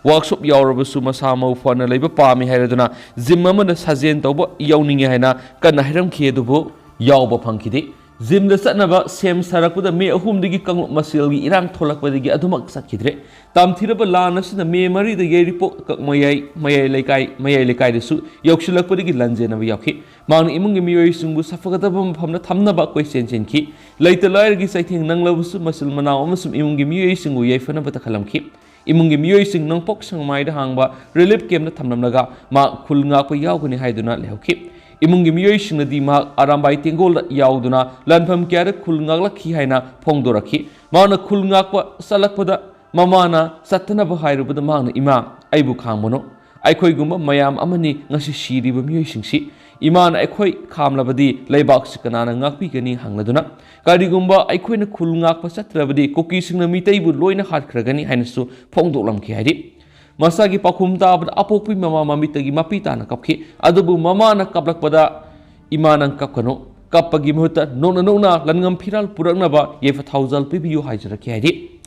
ꯋꯥꯔꯛꯁꯣꯞ ꯌꯥꯎꯔꯕꯁꯨ ꯃꯁꯥ ꯃꯎ ꯐꯅ ꯂꯩꯕ ꯄꯥꯝꯃꯤ ꯍꯥꯏꯔꯗꯨꯅ ꯖꯤꯝ ꯑꯃꯗ ꯁꯥꯖꯦꯜ ꯇꯧꯕ ꯌꯥꯎꯅꯤꯡꯉꯤ ꯍꯥꯏꯅ ꯀꯟꯅ ꯍꯥꯏꯔꯝꯈꯤ, ꯑꯗꯨꯕꯨ ꯌꯥꯎꯕ ꯐꯪꯈꯤꯗꯦ꯫ ꯖꯤꯝꯗ ꯆꯠꯅꯕ ꯁꯦꯝ ꯁꯥꯔꯛꯄꯗ ꯃꯦ ꯑꯍꯨꯝꯗꯒꯤ ꯀꯥꯡꯂꯨꯞ ꯃꯁꯦꯜꯒꯤ ꯏꯔꯥꯡ ꯊꯣꯛꯂꯛꯄꯗꯒꯤ ꯑꯗꯨꯃꯛ ꯆꯠꯈꯤꯗ꯭ꯔꯦ꯫ ꯇꯝꯊꯤꯔꯕ ꯂꯥꯟ ꯑꯁꯤꯅ ꯃꯦ ꯃꯔꯤꯗ ꯌꯥꯏꯔꯤꯄꯣꯛ ꯀꯛꯃꯌꯥꯏ ꯃꯌꯥꯏ ꯂꯩꯀꯥꯏ, ꯃꯌꯥꯏ ꯂꯩꯀꯥꯏꯗꯁꯨ ꯌꯧꯁꯤꯜꯂꯛꯄꯗꯒꯤ ꯂꯥꯟꯖꯦꯟꯅꯕ ꯌꯥꯎꯈꯤ꯫ ꯃꯍꯥꯛꯅ ꯏꯃꯨꯡꯒꯤ ꯃꯤꯑꯣꯏꯁꯤꯡꯕꯨ ꯁꯥꯐꯒꯗꯕ ꯃꯐꯝꯗ ꯊꯝꯅꯕ ꯀꯣꯏꯆꯦꯟ ꯆꯦꯟꯈꯤ꯫ ꯂꯩꯇ ꯂꯥꯏꯔꯒꯤ ꯆꯩꯊꯦꯡ ꯅꯪꯂꯕꯁꯨ ꯃꯆꯤꯜ ꯃꯅꯥꯎ ꯑꯃꯁꯨꯡ ꯏꯃꯨꯡꯒꯤ ꯃꯤꯑꯣꯏꯁꯤꯡꯕꯨ ꯌꯥꯏꯐꯅꯕ ꯇꯛꯈꯠꯂꯝꯈꯤ꯫ ꯏꯃꯨꯡꯒꯤ ꯃꯤꯑꯣꯏꯁꯤꯡ ꯅꯣꯡꯄꯣꯛ ꯁꯦꯛꯃꯥꯏꯗ ꯍꯥꯡꯕ ꯔꯤꯂꯤꯐ ꯀꯦꯝꯞꯇ ꯊꯝꯂꯝꯂꯒ ꯃꯍꯥꯛ ꯈꯨꯜ ꯉꯥꯛꯄ ꯌꯥꯎꯒꯅꯤ ꯍꯥꯏꯗꯨꯅ ꯂꯩꯍꯧꯈꯤ꯫ ꯏꯃꯨꯡꯒꯤ ꯃꯤꯑꯣꯏꯁꯤꯡꯅꯗꯤ ꯃꯍꯥꯛ ꯑꯔꯥꯝꯕꯥꯏ ꯇꯦꯡꯒꯣꯜꯗ ꯌꯥꯎꯗꯨꯅ ꯂꯥꯟꯐꯝ ꯀꯌꯥꯗ ꯈꯨꯜ ꯉꯥꯛꯂꯛꯈꯤ ꯍꯥꯏꯅ ꯐꯣꯡꯗꯣꯔꯛꯈꯤ꯫ ꯃꯍꯥꯛꯅ ꯈꯨꯜ ꯉꯥꯛꯄ ꯆꯠꯂꯛꯄꯗ ꯃꯃꯥꯅ ꯆꯠꯇꯅꯕ ꯍꯥꯏꯔꯨꯕꯗ ꯃꯍꯥꯛꯅ, "ꯏꯃꯥ, ꯑꯩꯕꯨ ꯈꯥꯡꯕꯅꯨ꯫ ꯑꯩꯈꯣꯏꯒꯨꯝꯕ ꯃꯌꯥꯝ ꯑꯃꯅꯤ ꯉꯁꯤ ꯁꯤꯔꯤꯕ ꯃꯤꯑꯣꯏꯁꯤꯡꯁꯤ꯫ ꯏꯃꯥꯅ ꯑꯩꯈꯣꯏ ꯈꯥꯝꯂꯕꯗꯤ ꯂꯩꯕꯥꯛꯁꯤ ꯀꯅꯥꯅ ꯉꯥꯛꯄꯤꯒꯅꯤ?" ꯍꯪꯂꯗꯨꯅ, "ꯀꯔꯤꯒꯨꯝꯕ ꯑꯩꯈꯣꯏꯅ ꯈꯨꯜ ꯉꯥꯛꯄ ꯆꯠꯇ꯭ꯔꯕꯗꯤ ꯀꯨꯀꯤꯁꯤꯡꯅ ꯃꯤꯇꯩꯕꯨ ꯂꯣꯏꯅ ꯍꯥꯠꯈ꯭ꯔꯒꯅꯤ" ꯍꯥꯏꯅꯁꯨ ꯐꯣꯡꯗꯣꯛꯂꯝꯈꯤ ꯍꯥꯏꯔꯤ꯫ ꯃꯁꯥꯒꯤ ꯄꯥꯎꯈꯨꯝ ꯇꯥꯕꯗ ꯑꯄꯣꯛꯄꯤ ꯃꯃꯥ ꯃꯃꯤꯠꯇꯒꯤ ꯃꯄꯤ ꯇꯥꯅ ꯀꯞꯈꯤ꯫ ꯑꯗꯨꯕꯨ ꯃꯃꯥꯅ ꯀꯞꯂꯛꯄꯗ, "ꯏꯃꯥ, ꯅꯪ ꯀꯞꯀꯅꯨ꯫ ꯀꯞꯄꯒꯤ ꯃꯍꯨꯠꯇ ꯅꯣꯛꯅ ꯅꯣꯛꯅ ꯂꯟꯉꯝ ꯐꯤꯔꯥꯜ ꯄꯨꯔꯛꯅꯕ ꯌꯥꯏꯐ ꯊꯧꯖꯥꯜ ꯄꯤꯕꯤꯌꯨ" ꯍꯥꯏꯖꯔꯛꯈꯤ ꯍꯥꯏꯔꯤ꯫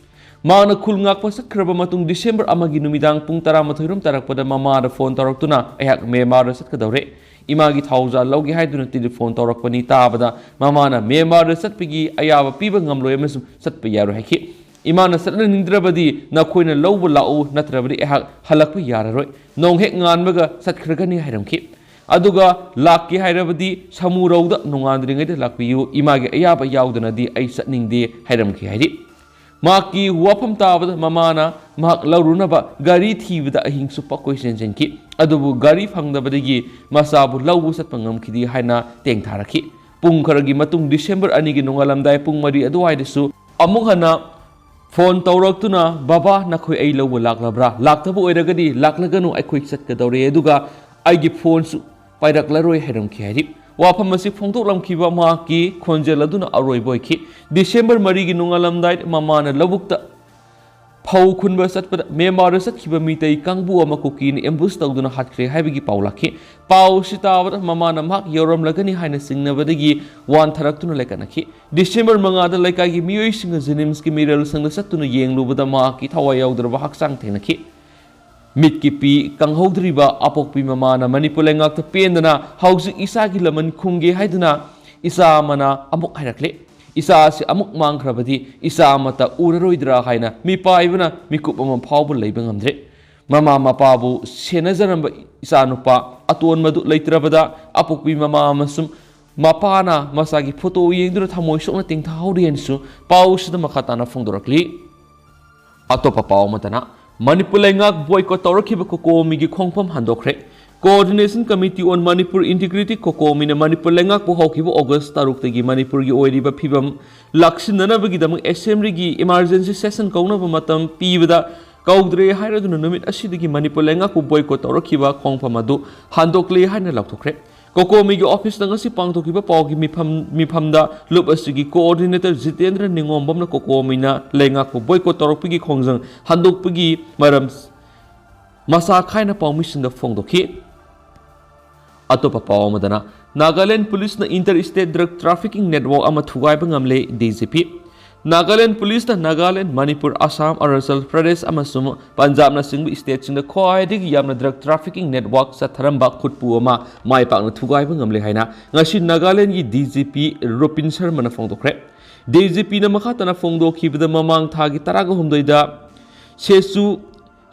ꯃꯍꯥꯛꯅ ꯈꯨꯜ ꯉꯥꯛꯄ ꯆꯠꯈ꯭ꯔꯕ ꯃꯇꯨꯡ ꯗꯤꯁꯦꯝꯕꯔ ꯑꯃꯒꯤ ꯅꯨꯃꯤꯗꯥꯡ ꯄꯨꯡ ꯇꯔꯥꯃꯥꯊꯣꯏ ꯔꯣꯝ ꯇꯥꯔꯛꯄꯗ ꯃꯃꯥꯗ ꯐꯣꯟ ꯇꯧꯔꯛꯇꯨꯅ, "ꯑꯩꯍꯥꯛ ꯃꯦꯟꯃꯥꯔꯗ ꯆꯠꯀꯗꯧꯔꯦ꯫ ꯏꯃꯥꯒꯤ ꯊꯧꯖꯥꯜ ꯂꯧꯒꯦ ꯍꯥꯏꯗꯨꯅ ꯇꯦꯂꯤꯐꯣꯟ ꯇꯧꯔꯛꯄꯅꯤ" ꯇꯥꯕꯗ ꯃꯃꯥꯅ ꯃꯦꯟꯃꯥꯔꯗ ꯆꯠꯄꯒꯤ ꯑꯌꯥꯕ ꯄꯤꯕ ꯉꯝꯂꯣꯏ ꯑꯃꯁꯨꯡ ꯆꯠꯄ ꯌꯥꯔꯣꯏ ꯍꯥꯏꯈꯤ꯫ "ꯏꯃꯥꯅ ꯆꯠꯍꯟꯅꯤꯡꯗ꯭ꯔꯕꯗꯤ ꯅꯈꯣꯏꯅ ꯂꯧꯕ ꯂꯥꯛꯎ, ꯅꯠꯇ꯭ꯔꯕꯗꯤ ꯑꯩꯍꯥꯛ ꯍꯜꯂꯛꯄ ꯌꯥꯔꯔꯣꯏ꯫ ꯅꯣꯡ ꯍꯦꯛ ꯉꯥꯟꯕꯒ ꯆꯠꯈ꯭ꯔꯒꯅꯤ" ꯍꯥꯏꯔꯝꯈꯤ꯫ ꯑꯗꯨꯒ ꯂꯥꯛꯀꯦ ꯍꯥꯏꯔꯕꯗꯤ ꯁꯃꯨꯔꯧꯗ ꯅꯣꯡꯉꯥꯟꯗ꯭ꯔꯤꯉꯩꯗ ꯂꯥꯛꯄꯤꯌꯨ, ꯏꯃꯥꯒꯤ ꯑꯌꯥꯕ ꯌꯥꯎꯗꯅꯗꯤ ꯑꯩ ꯆꯠꯅꯤꯡꯗꯦ ꯍꯥꯏꯔꯝꯈꯤ ꯍꯥꯏꯔꯤ꯫ ꯃꯍꯥꯛꯀꯤ ꯋꯥꯐꯝ ꯇꯥꯕꯗ ꯃꯃꯥꯅ ꯃꯍꯥꯛ ꯂꯧꯔꯨꯅꯕ ꯒꯥꯔꯤ ꯊꯤꯕꯗ ꯑꯍꯤꯡ ꯆꯨꯞꯄ ꯀꯣꯏꯆꯦꯟ ꯆꯦꯟꯈꯤ꯫ ꯑꯗꯨꯕꯨ ꯒꯥꯔꯤ ꯐꯪꯗꯕꯗꯒꯤ ꯃꯆꯥꯕꯨ ꯂꯧꯕ ꯆꯠꯄ ꯉꯝꯈꯤꯗꯦ ꯍꯥꯏꯅ ꯇꯦꯡꯊꯥꯔꯛꯈꯤ꯫ ꯄꯨꯡ ꯈꯔꯒꯤ ꯃꯇꯨꯡ ꯗꯤꯁꯦꯝꯕꯔ ꯑꯅꯤꯒꯤ ꯅꯣꯡꯉꯥꯜꯂꯝꯗꯥꯏ ꯄꯨꯡ ꯃꯔꯤ ꯑꯗꯨꯋꯥꯏꯗꯁꯨ ꯑꯃꯨꯛ ꯍꯟꯅ ꯐꯣꯟ ꯇꯧꯔꯛꯇꯨꯅ, "ꯕꯕꯥ, ꯅꯈꯣꯏ ꯑꯩ ꯂꯧꯕ ꯂꯥꯛꯂꯕ꯭ꯔꯥ? ꯂꯥꯛꯇꯕ ꯑꯣꯏꯔꯒꯗꯤ ꯂꯥꯛꯂꯒꯅꯨ, ꯑꯩꯈꯣꯏ ꯆꯠꯀꯗꯧꯔꯦ, ꯑꯗꯨꯒ ꯑꯩꯒꯤ ꯐꯣꯟꯁꯨ ꯄꯥꯏꯔꯛꯂꯔꯣꯏ" ꯍꯥꯏꯔꯝꯈꯤ ꯍꯥꯏꯔꯤ꯫ ꯋꯥꯐꯝ ꯑꯁꯤ ꯐꯣꯡꯗꯣꯛꯂꯝꯈꯤꯕ ꯃꯍꯥꯛꯀꯤ ꯈꯣꯟꯖꯦꯜ ꯑꯗꯨꯅ ꯑꯔꯣꯏꯕ ꯑꯣꯏꯈꯤ꯫ ꯗꯤꯁꯦꯝꯕꯔ ꯃꯔꯤꯒꯤ ꯅꯣꯡꯉꯥꯜꯂꯝꯗꯥꯏꯗ ꯃꯃꯥꯅ ꯂꯧꯕꯨꯛꯇ ꯐꯧ ꯈꯨꯟꯕ ꯆꯠꯄꯗ ꯃꯦꯟꯃꯥꯔꯗ ꯆꯠꯈꯤꯕ ꯃꯤꯇꯩ ꯀꯥꯡꯕꯨ ꯑꯃ ꯀꯨꯀꯤꯅ ꯑꯦꯝꯕꯨꯁ ꯇꯧꯗꯨꯅ ꯍꯥꯠꯈ꯭ꯔꯦ ꯍꯥꯏꯕꯒꯤ ꯄꯥꯎ ꯂꯥꯛꯈꯤ꯫ ꯄꯥꯎ ꯑꯁꯤ ꯇꯥꯕꯗ ꯃꯃꯥꯅ ꯃꯍꯥꯛ ꯌꯧꯔꯝꯂꯒꯅꯤ ꯍꯥꯏꯅ ꯆꯤꯡꯅꯕꯗꯒꯤ ꯋꯥꯟꯊꯔꯛꯇꯨꯅ ꯂꯥꯏꯀꯠꯅꯈꯤ꯫ ꯗꯤꯁꯦꯝꯕꯔ ꯃꯉꯥꯗ ꯂꯩꯀꯥꯏꯒꯤ ꯃꯤꯑꯣꯏꯁꯤꯡꯅ ꯖꯦꯅꯤꯝꯁꯀꯤ ꯃꯤꯔꯦꯜ ꯁꯪꯗ ꯆꯠꯇꯨꯅ ꯌꯦꯡꯂꯨꯕꯗ ꯃꯍꯥꯛꯀꯤ ꯊꯋꯥꯏ ꯌꯥꯎꯗ꯭ꯔꯕ ꯍꯛꯆꯥꯡ ꯊꯦꯡꯅꯈꯤ꯫ ꯃꯤꯠꯀꯤ ꯄꯤ ꯀꯪꯍꯧꯗ꯭ꯔꯤꯕ ꯑꯄꯣꯛꯄꯤ ꯃꯃꯥꯅ ꯃꯅꯤꯄꯨꯔ ꯂꯩꯉꯥꯛꯇ ꯄꯦꯟꯗꯅ ꯍꯧꯖꯤꯛ ꯏꯆꯥꯒꯤ ꯂꯃꯟ ꯈꯨꯝꯒꯦ ꯍꯥꯏꯗꯨꯅ ꯏꯆꯥ ꯑꯃꯅ ꯑꯃꯨꯛ ꯍꯥꯏꯔꯛꯂꯦ꯫ ꯏꯆꯥ ꯑꯁꯤ ꯑꯃꯨꯛ ꯃꯥꯡꯈ꯭ꯔꯕꯗꯤ ꯏꯆꯥ ꯑꯃꯠꯇ ꯎꯔꯔꯣꯏꯗ꯭ꯔꯥ ꯍꯥꯏꯅ ꯃꯤꯄꯥꯏꯕꯅ ꯃꯤꯀꯨꯞ ꯑꯃ ꯐꯥꯎꯕ ꯂꯩꯕ ꯉꯝꯗ꯭ꯔꯦ꯫ ꯃꯃꯥ ꯃꯄꯥꯕꯨ ꯁꯦꯟꯅꯖꯔꯝꯕ ꯏꯆꯥꯅꯨꯄꯥ ꯑꯇꯣꯟꯕꯗꯨ ꯂꯩꯇ꯭ꯔꯕꯗ ꯑꯄꯣꯛꯄꯤ ꯃꯃꯥ ꯑꯃꯁꯨꯡ ꯃꯄꯥꯅ ꯃꯆꯥꯒꯤ ꯐꯣꯇꯣ ꯌꯦꯡꯗꯨꯅ ꯊꯃꯣꯏ ꯁꯣꯛꯅ ꯇꯦꯡꯊꯥꯍꯧꯔꯤ ꯍꯥꯏꯅꯁꯨ ꯄꯥꯎꯁꯤꯗ ꯃꯈꯥ ꯇꯥꯅ ꯐꯣꯡꯗꯣꯔꯛꯂꯤ꯫ ꯑꯇꯣꯞꯄ ꯄꯥꯎ ꯑꯃꯗꯅ, ꯃꯅꯤꯄꯨꯔ ꯂꯩꯉꯥꯛ ꯕꯣꯏꯀꯣꯠ ꯇꯧꯔꯛꯈꯤꯕ ꯀꯣꯀꯣꯃꯤꯒꯤ ꯈꯣꯡꯐꯝ ꯍꯟꯗꯣꯛꯈ꯭ꯔꯦ꯫ Coordination Committee on Manipur Integrity, ꯀꯣꯀꯣꯃꯤꯅ Manipur ꯂꯩꯉꯥꯛꯄꯨ ꯍꯧꯈꯤꯕ ꯑꯣꯒꯁ ꯇꯔꯨꯛꯇꯒꯤ ꯃꯅꯤꯄꯨꯔꯒꯤ ꯑꯣꯏꯔꯤꯕ ꯐꯤꯕꯝ ꯂꯥꯛꯁꯤꯟꯅꯅꯕꯒꯤꯗꯃꯛ ꯑꯦꯁꯦꯝꯕ꯭ꯂꯤꯒꯤ ꯏꯃꯥꯔꯖꯦꯟꯁꯤ ꯁꯦꯁꯟ ꯀꯧꯅꯕ ꯃꯇꯝ ꯄꯤꯕꯗ ꯀꯧꯗ꯭ꯔꯦ ꯍꯥꯏꯔꯗꯨꯅ ꯅꯨꯃꯤꯠ ꯑꯁꯤꯗꯒꯤ ꯃꯅꯤꯄꯨꯔ ꯂꯩꯉꯥꯛꯄꯨ ꯕꯣꯏꯀꯣꯠ ꯇꯧꯔꯛꯈꯤꯕ ꯈꯣꯡꯐꯝ ꯑꯗꯨ ꯍꯟꯗꯣꯛꯂꯦ ꯍꯥꯏꯅ ꯂꯥꯎꯊꯣꯛꯈ꯭ꯔꯦ꯫ ꯀꯣꯀꯣꯃꯤꯒꯤ ꯑꯣꯐꯤꯁꯇ ꯉꯁꯤ ꯄꯥꯡꯊꯣꯛꯈꯤꯕ ꯄꯥꯎꯒꯤ ꯃꯤꯐꯝ, ꯃꯤꯐꯝꯗ ꯂꯨꯞ ꯑꯁꯤꯒꯤ ꯀꯣꯑꯣꯔꯗꯤꯅꯦꯇꯔ ꯖꯤꯇꯦꯟꯗ꯭ꯔ ꯅꯤꯉꯣꯝꯕꯝꯅ ꯀꯣꯀꯣꯃꯤꯅ ꯂꯩꯉꯥꯛꯄꯨ ꯕꯣꯏꯀꯣꯠ ꯇꯧꯔꯛꯄꯒꯤ ꯈꯣꯡꯖꯪ ꯍꯟꯗꯣꯛꯄꯒꯤ ꯃꯔꯝ ꯃꯁꯥ ꯈꯥꯏꯅ ꯄꯥꯎꯃꯤꯁꯤꯡꯗ ꯐꯣꯡꯗꯣꯛꯈꯤ꯫ ꯑꯇꯣꯞꯄ ꯄꯥꯎ ꯑꯃꯗꯅ, ꯅꯥꯒꯥꯂꯦꯟ ꯄꯨꯂꯤꯁꯅ ꯏꯟꯇꯔ ꯁ꯭ꯇꯦꯠ ꯗ꯭ꯔꯒ ꯇ꯭ꯔꯥꯐꯤꯀꯤꯡ ꯅꯦꯠꯋꯥꯔꯛ ꯑꯃ ꯊꯨꯒꯥꯏꯕ ꯉꯝꯂꯦ, ꯗꯤ ꯖꯤ ꯄꯤ꯫ ꯅꯥꯒꯥꯂꯦꯟ ꯄꯨꯂꯤꯁꯅ ꯅꯥꯒꯥꯂꯦꯟ, ꯃꯅꯤꯄꯨꯔ, ꯑꯁꯥꯝ, ꯑꯔꯨꯅꯥꯆꯜ ꯄ꯭ꯔꯗꯦꯁ ꯑꯃꯁꯨꯡ ꯄꯟꯖꯥꯕꯅꯆꯤꯡꯕ ꯁ꯭ꯇꯦꯠꯁꯤꯡꯗ ꯈ꯭ꯋꯥꯏꯗꯒꯤ ꯌꯥꯝꯅ ꯗ꯭ꯔꯒ ꯇ꯭ꯔꯥꯐꯤꯀꯤꯡ ꯅꯦꯠꯋꯥꯔꯛ ꯆꯠꯊꯔꯝꯕ ꯈꯨꯠꯄꯨ ꯑꯃ ꯃꯥꯏ ꯄꯥꯛꯅ ꯊꯨꯒꯥꯏꯕ ꯉꯝꯂꯦ ꯍꯥꯏꯅ ꯉꯁꯤ ꯅꯥꯒꯥꯂꯦꯟꯒꯤ D G P ꯔꯨꯄꯤꯟ ꯁꯔꯃꯅ ꯐꯣꯡꯗꯣꯛꯈ꯭ꯔꯦ꯫ D G ꯄꯤꯅ ꯃꯈꯥ ꯇꯥꯅ ꯐꯣꯡꯗꯣꯛꯈꯤꯕꯗ, ꯃꯃꯥꯡ ꯊꯥꯒꯤ ꯇꯔꯥꯒ ꯍꯨꯝꯗꯣꯏꯗ ꯁꯦꯆꯨ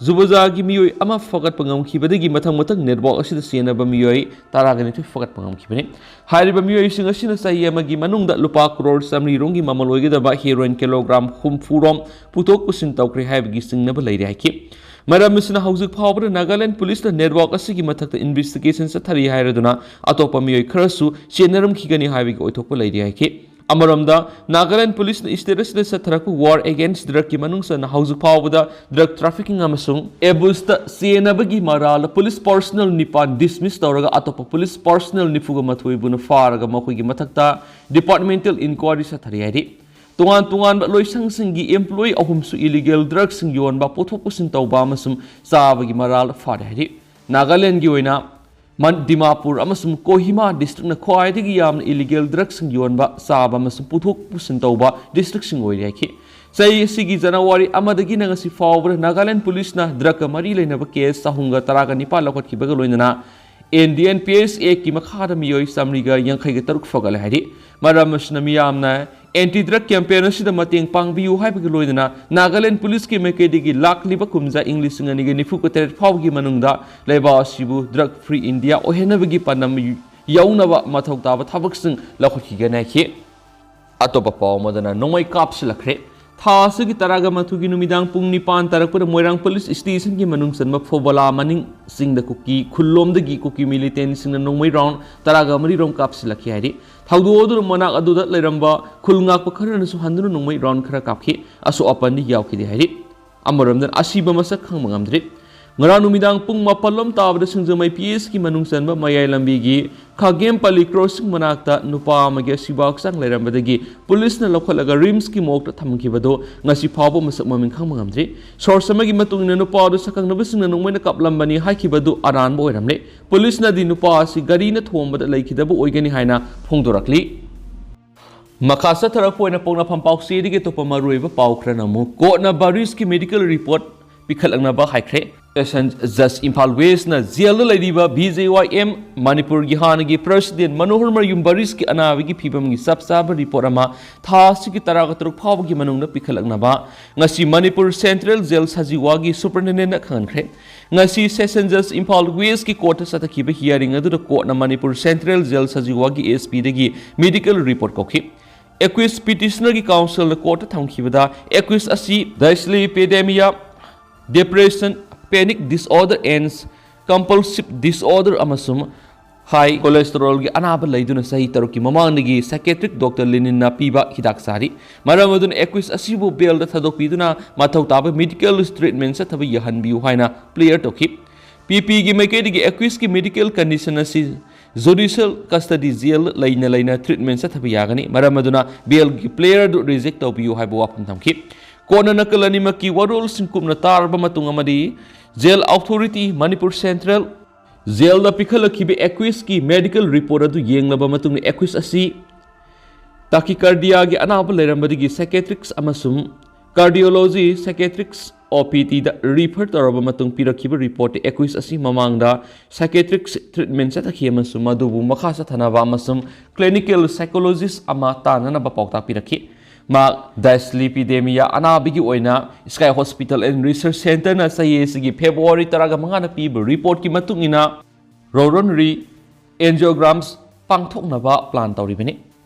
ꯖꯨꯕꯖꯥꯒꯤ ꯃꯤꯑꯣꯏ ꯑꯃ ꯐꯒꯠꯄ ꯉꯝꯈꯤꯕꯗꯒꯤ ꯃꯊꯪ ꯃꯊꯪ ꯅꯦꯠꯋꯥꯔꯛ ꯑꯁꯤꯗ ꯆꯦꯟꯅꯕ ꯃꯤꯑꯣꯏ ꯇꯔꯥꯒ ꯅꯤꯊꯣꯏ ꯐꯒꯠꯄ ꯉꯝꯈꯤꯕꯅꯤ꯫ ꯍꯥꯏꯔꯤꯕ ꯃꯤꯑꯣꯏꯁꯤꯡ ꯑꯁꯤꯅ ꯆꯍꯤ ꯑꯃꯒꯤ ꯃꯅꯨꯡꯗ ꯂꯨꯄꯥ ꯀ꯭ꯔꯣꯔ ꯆꯥꯃꯔꯤ ꯔꯣꯝꯒꯤ ꯃꯃꯜ ꯑꯣꯏꯒꯗꯕ ꯍꯦꯔꯣꯏꯟ ꯀꯤꯂꯣꯒ꯭ꯔꯥꯝ ꯍꯨꯝꯐꯨ ꯔꯣꯝ ꯄꯨꯊꯣꯛ ꯄꯨꯁꯤꯟ ꯇꯧꯈ꯭ꯔꯦ ꯍꯥꯏꯕꯒꯤ ꯆꯤꯡꯅꯕ ꯂꯩꯔꯦ ꯍꯥꯏꯈꯤ꯫ ꯃꯔꯝ ꯑꯁꯤꯅ ꯍꯧꯖꯤꯛ ꯐꯥꯎꯕꯗ ꯅꯥꯒꯥꯂꯦꯟ ꯄꯨꯂꯤꯁꯅ ꯅꯦꯠꯋꯥꯔꯛ ꯑꯁꯤꯒꯤ ꯃꯊꯛꯇ ꯏꯟꯚꯦꯁꯇꯤꯒꯦꯁꯟ ꯆꯠꯊꯔꯤ ꯍꯥꯏꯔꯗꯨꯅ ꯑꯇꯣꯞꯄ ꯃꯤꯑꯣꯏ ꯈꯔꯁꯨ ꯆꯦꯟꯅꯔꯝꯈꯤꯒꯅꯤ ꯍꯥꯏꯕꯒꯤ ꯑꯣꯏꯊꯣꯛꯄ ꯂꯩꯔꯤ ꯍꯥꯏꯈꯤ꯫ ꯑꯃꯔꯣꯝꯗ, ꯅꯥꯒꯥꯂꯦꯟ ꯄꯨꯂꯤꯁꯅ ꯁ꯭ꯇꯦꯠ ꯑꯁꯤꯗ ꯆꯠꯊꯔꯛꯄ ꯋꯥꯔ ꯑꯦꯒꯦꯟꯁ ꯗ꯭ꯔꯒꯀꯤ ꯃꯅꯨꯡ ꯆꯟꯅ ꯍꯧꯖꯤꯛ ꯐꯥꯎꯕꯗ ꯗ꯭ꯔꯒ ꯇ꯭ꯔꯥꯐꯤꯀꯤꯡ ꯑꯃꯁꯨꯡ ꯑꯦꯕꯨꯁꯇ ꯆꯦꯟꯅꯕꯒꯤ ꯃꯔꯥꯜꯗ ꯄꯨꯂꯤꯁ ꯄꯔꯁꯅꯦꯜ ꯅꯤꯄꯥꯟ ꯗꯤꯁꯃꯤꯁ ꯇꯧꯔꯒ ꯑꯇꯣꯞꯄ ꯄꯨꯂꯤꯁ ꯄꯔꯁꯅꯦꯜ ꯅꯤꯐꯨꯒ ꯃꯥꯊꯣꯏꯕꯨꯅ ꯐꯥꯔꯒ ꯃꯈꯣꯏꯒꯤ ꯃꯊꯛꯇ ꯗꯤꯄꯥꯔꯠꯃꯦꯟꯇꯦꯜ ꯏꯟꯀ꯭ꯋꯥꯏꯔꯤ ꯆꯠꯊꯔꯤ ꯍꯥꯏꯔꯤ꯫ ꯇꯣꯉꯥꯟ ꯇꯣꯉꯥꯟꯕ ꯂꯣꯏꯁꯪꯁꯤꯡꯒꯤ ꯑꯦꯝꯄ꯭ꯂꯣꯌꯤ ꯑꯍꯨꯝꯁꯨ ꯏꯂꯤꯒꯦꯜ ꯗ꯭ꯔꯒꯁꯤꯡ ꯌꯣꯟꯕ, ꯄꯨꯊꯣꯛ ꯄꯨꯁꯤꯟ ꯇꯧꯕ ꯑꯃꯁꯨꯡ ꯆꯥꯕꯒꯤ ꯃꯔꯥꯜ ꯐꯥꯔꯦ ꯍꯥꯏꯔꯤ꯫ ꯅꯥꯒꯥꯂꯦꯟꯒꯤ ꯑꯣꯏꯅ ꯃꯟ-, ꯗꯤꯃꯥꯄꯨꯔ ꯑꯃꯁꯨꯡ ꯀꯣꯍꯤꯃꯥ ꯗꯤꯁꯇ꯭ꯔꯤꯛꯅ ꯈ꯭ꯋꯥꯏꯗꯒꯤ ꯌꯥꯝꯅ ꯏꯂꯤꯒꯦꯜ ꯗ꯭ꯔꯒꯁꯤꯡ ꯌꯣꯟꯕ, ꯆꯥꯕ ꯑꯃꯁꯨꯡ ꯄꯨꯊꯣꯛ ꯄꯨꯁꯤꯟ ꯇꯧꯕ ꯗꯤꯁꯇ꯭ꯔꯤꯛꯁꯤꯡ ꯑꯣꯏꯔꯤ ꯍꯥꯏꯈꯤ꯫ ꯆꯍꯤ ꯑꯁꯤꯒꯤ ꯖꯅꯋꯥꯔꯤ ꯑꯃꯗꯒꯤꯅ ꯉꯁꯤ ꯐꯥꯎꯕꯗ ꯅꯥꯒꯥꯂꯦꯟ ꯄꯨꯂꯤꯁꯅ ꯗ꯭ꯔꯒꯀ ꯃꯔꯤ ꯂꯩꯅꯕ ꯀꯦꯁ ꯆꯍꯨꯝꯒ ꯇꯔꯥꯒ ꯅꯤꯄꯥꯟ ꯂꯧꯈꯠꯈꯤꯕꯒ ꯂꯣꯏꯅꯅ N D N P S ꯑꯦꯛꯀꯤ ꯃꯈꯥꯗ ꯃꯤꯑꯣꯏ ꯆꯥꯃꯔꯤꯒ ꯌꯥꯡꯈꯩꯒ ꯇꯔꯨꯛ ꯐꯒꯠꯂꯦ ꯍꯥꯏꯔꯤ꯫ ꯃꯔꯝ ꯑꯁꯤꯅ ꯃꯤꯌꯥꯝꯅ ꯑꯦꯟꯇꯤ ꯗ꯭ꯔꯒ ꯀꯦꯝꯄꯦꯟ ꯑꯁꯤꯗ ꯃꯇꯦꯡ ꯄꯥꯡꯕꯤꯌꯨ ꯍꯥꯏꯕꯒꯤ ꯂꯣꯏꯅꯅ ꯅꯥꯒꯥꯂꯦꯟ ꯄꯨꯂꯤꯁꯀꯤ ꯃꯥꯏꯀꯩꯗꯒꯤ ꯂꯥꯛꯂꯤꯕ ꯀꯨꯝꯖꯥ ꯏꯪ ꯂꯤꯁꯤꯡ ꯑꯅꯤꯒ ꯅꯤꯐꯨꯒ ꯇꯔꯦꯠ ꯐꯥꯎꯕꯒꯤ ꯃꯅꯨꯡꯗ ꯂꯩꯕꯥꯛ ꯑꯁꯤꯕꯨ ꯗ꯭ꯔꯒ ꯐ꯭ꯔꯤ ꯏꯟꯗꯤꯌꯥ ꯑꯣꯏꯍꯟꯅꯕꯒꯤ ꯄꯥꯟꯗꯝ ꯌꯧꯅꯕ ꯃꯊꯧ ꯇꯥꯕ ꯊꯕꯛꯁꯤꯡ ꯂꯧꯈꯠꯈꯤꯒꯅꯤ ꯍꯥꯏꯈꯤ꯫ ꯑꯇꯣꯞꯄ ꯄꯥꯎ ꯑꯃꯗꯅ ꯅꯣꯡꯃꯩ ꯀꯥꯞꯁꯤꯜꯂꯛꯈ꯭ꯔꯦ꯫ ꯊꯥ ꯑꯁꯤꯒꯤ ꯇꯔꯥꯒ ꯃꯥꯊꯣꯏꯒꯤ ꯅꯨꯃꯤꯗꯥꯡ ꯄꯨꯡ ꯅꯤꯄꯥꯟ ꯇꯥꯔꯛꯄꯗ ꯃꯣꯏꯔꯥꯡ ꯄꯨꯂꯤꯁ ꯁ꯭ꯇꯦꯁꯟꯒꯤ ꯃꯅꯨꯡ ꯆꯟꯕ ꯐꯣꯕꯣꯂꯥ ꯃꯅꯤꯡ ꯆꯤꯡꯗ ꯀꯨꯀꯤ ꯈꯨꯜꯂꯣꯝꯗꯒꯤ ꯀꯨꯀꯤ ꯃꯤꯂꯤꯇꯦꯟꯁꯤꯡꯅ ꯅꯣꯡꯃꯩ ꯔꯥꯎꯟ ꯇꯔꯥꯒ ꯃꯔꯤ ꯔꯣꯝ ꯀꯥꯞꯁꯤꯜꯂꯛꯈꯤ ꯍꯥꯏꯔꯤ꯫ ꯊꯧꯗꯣꯛ ꯑꯗꯨꯅ ꯃꯅꯥꯛ ꯑꯗꯨꯗ ꯂꯩꯔꯝꯕ ꯈꯨꯜ ꯉꯥꯛꯄ ꯈꯔꯅꯁꯨ ꯍꯟꯗꯨꯅ ꯅꯣꯡꯃꯩ ꯔꯥꯎꯟ ꯈꯔ ꯀꯥꯞꯈꯤ꯫ ꯑꯁꯣꯛ ꯑꯄꯟꯗꯤ ꯌꯥꯎꯈꯤꯗꯦ ꯍꯥꯏꯔꯤ꯫ ꯑꯃꯔꯣꯝꯗꯅ ꯑꯁꯤꯕ ꯃꯁꯛ ꯈꯪꯕ ꯉꯝꯗ꯭ꯔꯤ꯫ ꯉꯔꯥꯡ ꯅꯨꯃꯤꯗꯥꯡ ꯄꯨꯡ ꯃꯥꯄꯜ ꯂꯣꯝ ꯇꯥꯕꯗ ꯁꯤꯡꯖꯃꯩ ꯄꯤ ꯑꯦꯁꯀꯤ ꯃꯅꯨꯡ ꯆꯟꯕ ꯃꯌꯥꯏ ꯂꯝꯕꯤꯒꯤ ꯈꯥꯒꯦꯝꯄꯜꯂꯤ ꯀ꯭ꯔꯣꯁꯤꯡ ꯃꯅꯥꯛꯇ ꯅꯨꯄꯥ ꯑꯃꯒꯤ ꯑꯁꯤꯕ ꯍꯛꯆꯥꯡ ꯂꯩꯔꯝꯕꯗꯒꯤ ꯄꯨꯂꯤꯁꯅ ꯂꯧꯈꯠꯂꯒ ꯔꯤꯝꯁꯀꯤ ꯃꯣꯔꯒꯇ ꯊꯝꯈꯤꯕꯗꯨ ꯉꯁꯤ ꯐꯥꯎꯕ ꯃꯁꯛ ꯃꯃꯤꯡ ꯈꯪꯕ ꯉꯝꯗ꯭ꯔꯤ꯫ ꯁꯣꯔꯁ ꯑꯃꯒꯤ ꯃꯇꯨꯡ ꯏꯟꯅ ꯅꯨꯄꯥ ꯑꯗꯨ ꯁꯛꯈꯪꯅꯕꯁꯤꯡꯅ ꯅꯣꯡꯃꯩꯅ ꯀꯥꯞꯂꯝꯕꯅꯤ ꯍꯥꯏꯈꯤꯕꯗꯨ ꯑꯔꯥꯟꯕ ꯑꯣꯏꯔꯝꯂꯦ꯫ ꯄꯨꯂꯤꯁꯅꯗꯤ ꯅꯨꯄꯥ ꯑꯁꯤ ꯒꯥꯔꯤꯅ ꯊꯣꯝꯕꯗ ꯂꯩꯈꯤꯗꯕ ꯑꯣꯏꯒꯅꯤ ꯍꯥꯏꯅ ꯐꯣꯡꯗꯣꯔꯛꯂꯤ꯫ ꯃꯈꯥ ꯆꯠꯊꯔꯛꯄ ꯑꯣꯏꯅ ꯄꯣꯛꯅꯐꯝ ꯄꯥꯎꯆꯦꯗꯒꯤ ꯑꯇꯣꯞꯄ ꯃꯔꯨꯑꯣꯏꯕ ꯄꯥꯎ ꯈꯔꯅ ꯑꯃꯨꯛ ꯀꯣꯔꯠꯅ ꯕꯥꯔꯤꯁꯀꯤ ꯃꯦꯗꯤꯀꯦꯜ ꯔꯤꯄꯣꯔꯠ ꯄꯤꯈꯠꯂꯛꯅꯕ ꯍꯥꯏꯈ꯭ꯔꯦ꯫ ꯁꯦꯁꯟ ꯖꯖ ꯏꯝꯐꯥꯜ ꯋꯦꯁꯅ ꯖꯦꯜꯗ ꯂꯩꯔꯤꯕ ꯕꯤ ꯖꯦ ꯋꯥꯏ ꯑꯦꯝ ꯃꯅꯤꯄꯨꯔꯒꯤ ꯍꯥꯟꯅꯒꯤ ꯄ꯭ꯔꯁꯤꯗꯦꯟ ꯃꯅꯣꯍꯔ ꯃꯌꯨꯝ ꯕꯥꯔꯤꯁꯀꯤ ꯑꯅꯥꯕꯒꯤ ꯐꯤꯕꯝꯒꯤ ꯆꯞ ꯆꯥꯕ ꯔꯤꯄꯣꯔꯠ ꯑꯃ ꯊꯥ ꯑꯁꯤꯒꯤ ꯇꯔꯥꯒ ꯇꯔꯨꯛ ꯐꯥꯎꯕꯒꯤ ꯃꯅꯨꯡꯗ ꯄꯤꯈꯠꯂꯛꯅꯕ ꯉꯁꯤ ꯃꯅꯤꯄꯨꯔ ꯁꯦꯟꯇ꯭ꯔꯦꯜ ꯖꯦꯜ ꯁꯖꯤꯋꯥꯒꯤ ꯁꯨꯄꯔꯤꯟꯇꯦꯟꯗꯦꯟꯠꯅ ꯈꯪꯍꯟꯈ꯭ꯔꯦ꯫ ꯉꯁꯤ ꯁꯦꯁꯟ ꯖꯖ ꯏꯝꯐꯥꯜ ꯋꯦꯁꯀꯤ ꯀꯣꯔꯠꯇ ꯆꯠꯊꯈꯤꯕ ꯍꯤꯌꯥꯔꯤꯡ ꯑꯗꯨꯗ ꯀꯣꯔꯠꯅ ꯃꯅꯤꯄꯨꯔ ꯁꯦꯟꯇ꯭ꯔꯦꯜ ꯖꯦꯜ ꯁꯖꯤꯋꯥꯒꯤ ꯑꯦꯁ ꯄꯤꯗꯒꯤ ꯃꯦꯗꯤꯀꯦꯜ ꯔꯤꯄꯣꯔꯠ ꯀꯧꯈꯤ꯫ ꯑꯦꯀ꯭ꯌꯨꯁ ꯄꯤꯇꯤꯁꯅꯔꯒꯤ ꯀꯥꯎꯟꯁꯤꯜꯅ ꯀꯣꯔꯠꯇ ꯊꯝꯈꯤꯕꯗ ꯑꯦꯀ꯭ꯌꯨꯁ ꯑꯁꯤ dyslipidemia, depression, panic disorder and compulsive disorder ꯑꯃꯁꯨꯡ ꯍꯥꯏ ꯀꯣꯂꯦꯁꯇꯔꯣꯜꯒꯤ ꯑꯅꯥꯕ ꯂꯩꯗꯨꯅ ꯆꯍꯤ ꯇꯔꯨꯛꯀꯤ ꯃꯃꯥꯡꯗꯒꯤ ꯁꯥꯏꯀꯦꯇ꯭ꯔꯤꯛ ꯗꯣꯛꯇꯔ ꯂꯤꯅꯤꯟꯅ ꯄꯤꯕ ꯍꯤꯗꯥꯛ ꯆꯥꯔꯤ꯫ ꯃꯔꯝ ꯑꯗꯨꯅ ꯑꯦꯀ꯭ꯌꯨꯁ ꯑꯁꯤꯕꯨ ꯕꯦꯜꯗ ꯊꯥꯗꯣꯛꯄꯤꯗꯨꯅ ꯃꯊꯧ ꯇꯥꯕ ꯃꯦꯗꯤꯀꯦꯜ ꯇ꯭ꯔꯤꯠꯃꯦꯟ ꯆꯠꯊꯕ ꯌꯥꯍꯟꯕꯤꯌꯨ ꯍꯥꯏꯅ ꯄ꯭ꯂꯤꯌꯔ ꯇꯧꯈꯤ꯫ ꯄꯤ ꯄꯤꯒꯤ ꯃꯥꯏꯀꯩꯗꯒꯤ ꯑꯦꯀ꯭ꯌꯨꯁꯀꯤ ꯃꯦꯗꯤꯀꯦꯜ ꯀꯟꯗꯤꯁꯟ ꯑꯁꯤ ꯖꯨꯗꯤꯁꯤꯌꯦꯜ ꯀꯁꯇꯗꯤ ꯖꯦꯜ ꯂꯩꯅ ꯂꯩꯅ ꯇ꯭ꯔꯤꯠꯃꯦꯟ ꯆꯠꯊꯕ ꯌꯥꯒꯅꯤ꯫ ꯃꯔꯝ ꯑꯗꯨꯅ ꯕꯦꯜꯒꯤ ꯄ꯭ꯂꯤꯌꯔ ꯑꯗꯨ ꯔꯤꯖꯦꯛ ꯇꯧꯕꯤꯌꯨ ꯍꯥꯏꯕ ꯋꯥꯐꯝ ꯊꯝꯈꯤ꯫ ꯀꯣꯔꯠꯅ ꯅꯥꯀꯜ ꯑꯅꯤꯃꯛꯀꯤ ꯋꯥꯔꯣꯜꯁꯤꯡ ꯀꯨꯞꯅ ꯇꯥꯔꯕ ꯃꯇꯨꯡ ꯑꯃꯗꯤ ꯖꯦꯜ ꯑꯣꯊꯣꯔꯤꯇꯤ, ꯃꯅꯤꯄꯨꯔ ꯁꯦꯟꯇ꯭ꯔꯦꯜ ꯖꯦꯜꯗ ꯄꯤꯈꯠꯂꯛꯈꯤꯕ ꯑꯦꯀ꯭ꯌꯨꯁꯀꯤ ꯃꯦꯗꯤꯀꯦꯜ ꯔꯤꯄꯣꯔꯠ ꯑꯗꯨ ꯌꯦꯡꯂꯕ ꯃꯇꯨꯡꯗ ꯑꯦꯀ꯭ꯌꯨꯁ ꯑꯁꯤ Tachycardiaꯒꯤ ꯑꯅꯥꯕ ꯂꯩꯔꯝꯕꯗꯒꯤ psychiatrics ꯑꯃꯁꯨꯡ cardiology psychiatrics OPDꯗ refer ꯇꯧꯔꯕ ꯃꯇꯨꯡ ꯄꯤꯔꯛꯈꯤꯕ report ꯑꯦꯀꯨꯏꯁ ꯑꯁꯤ ꯃꯃꯥꯡꯗ psychiatrics treatment ꯆꯠꯊꯈꯤ ꯑꯃꯁꯨꯡ ꯃꯗꯨꯕꯨ ꯃꯈꯥ ꯆꯠꯊꯅꯕ ꯑꯃꯁꯨꯡ clinical psychologist ꯑꯃ ꯇꯥꯟꯅꯅꯕ ꯄꯥꯎꯇꯥꯛ ꯄꯤꯔꯛꯈꯤ꯫ ꯃꯍꯥꯛ dyslipidemia ꯑꯅꯥꯕꯒꯤ ꯑꯣꯏꯅ Sky Hospital and Research Centreꯅ ꯆꯍꯤ ꯑꯁꯤꯒꯤ February ꯇꯔꯥꯃꯉꯥꯗ ꯄꯤꯕ reportꯀꯤ ꯃꯇꯨꯡ ꯏꯟꯅ coronary angiograms ꯄꯥꯡꯊꯣꯛꯅꯕ plan ꯇꯧꯔꯤꯕꯅꯤ꯫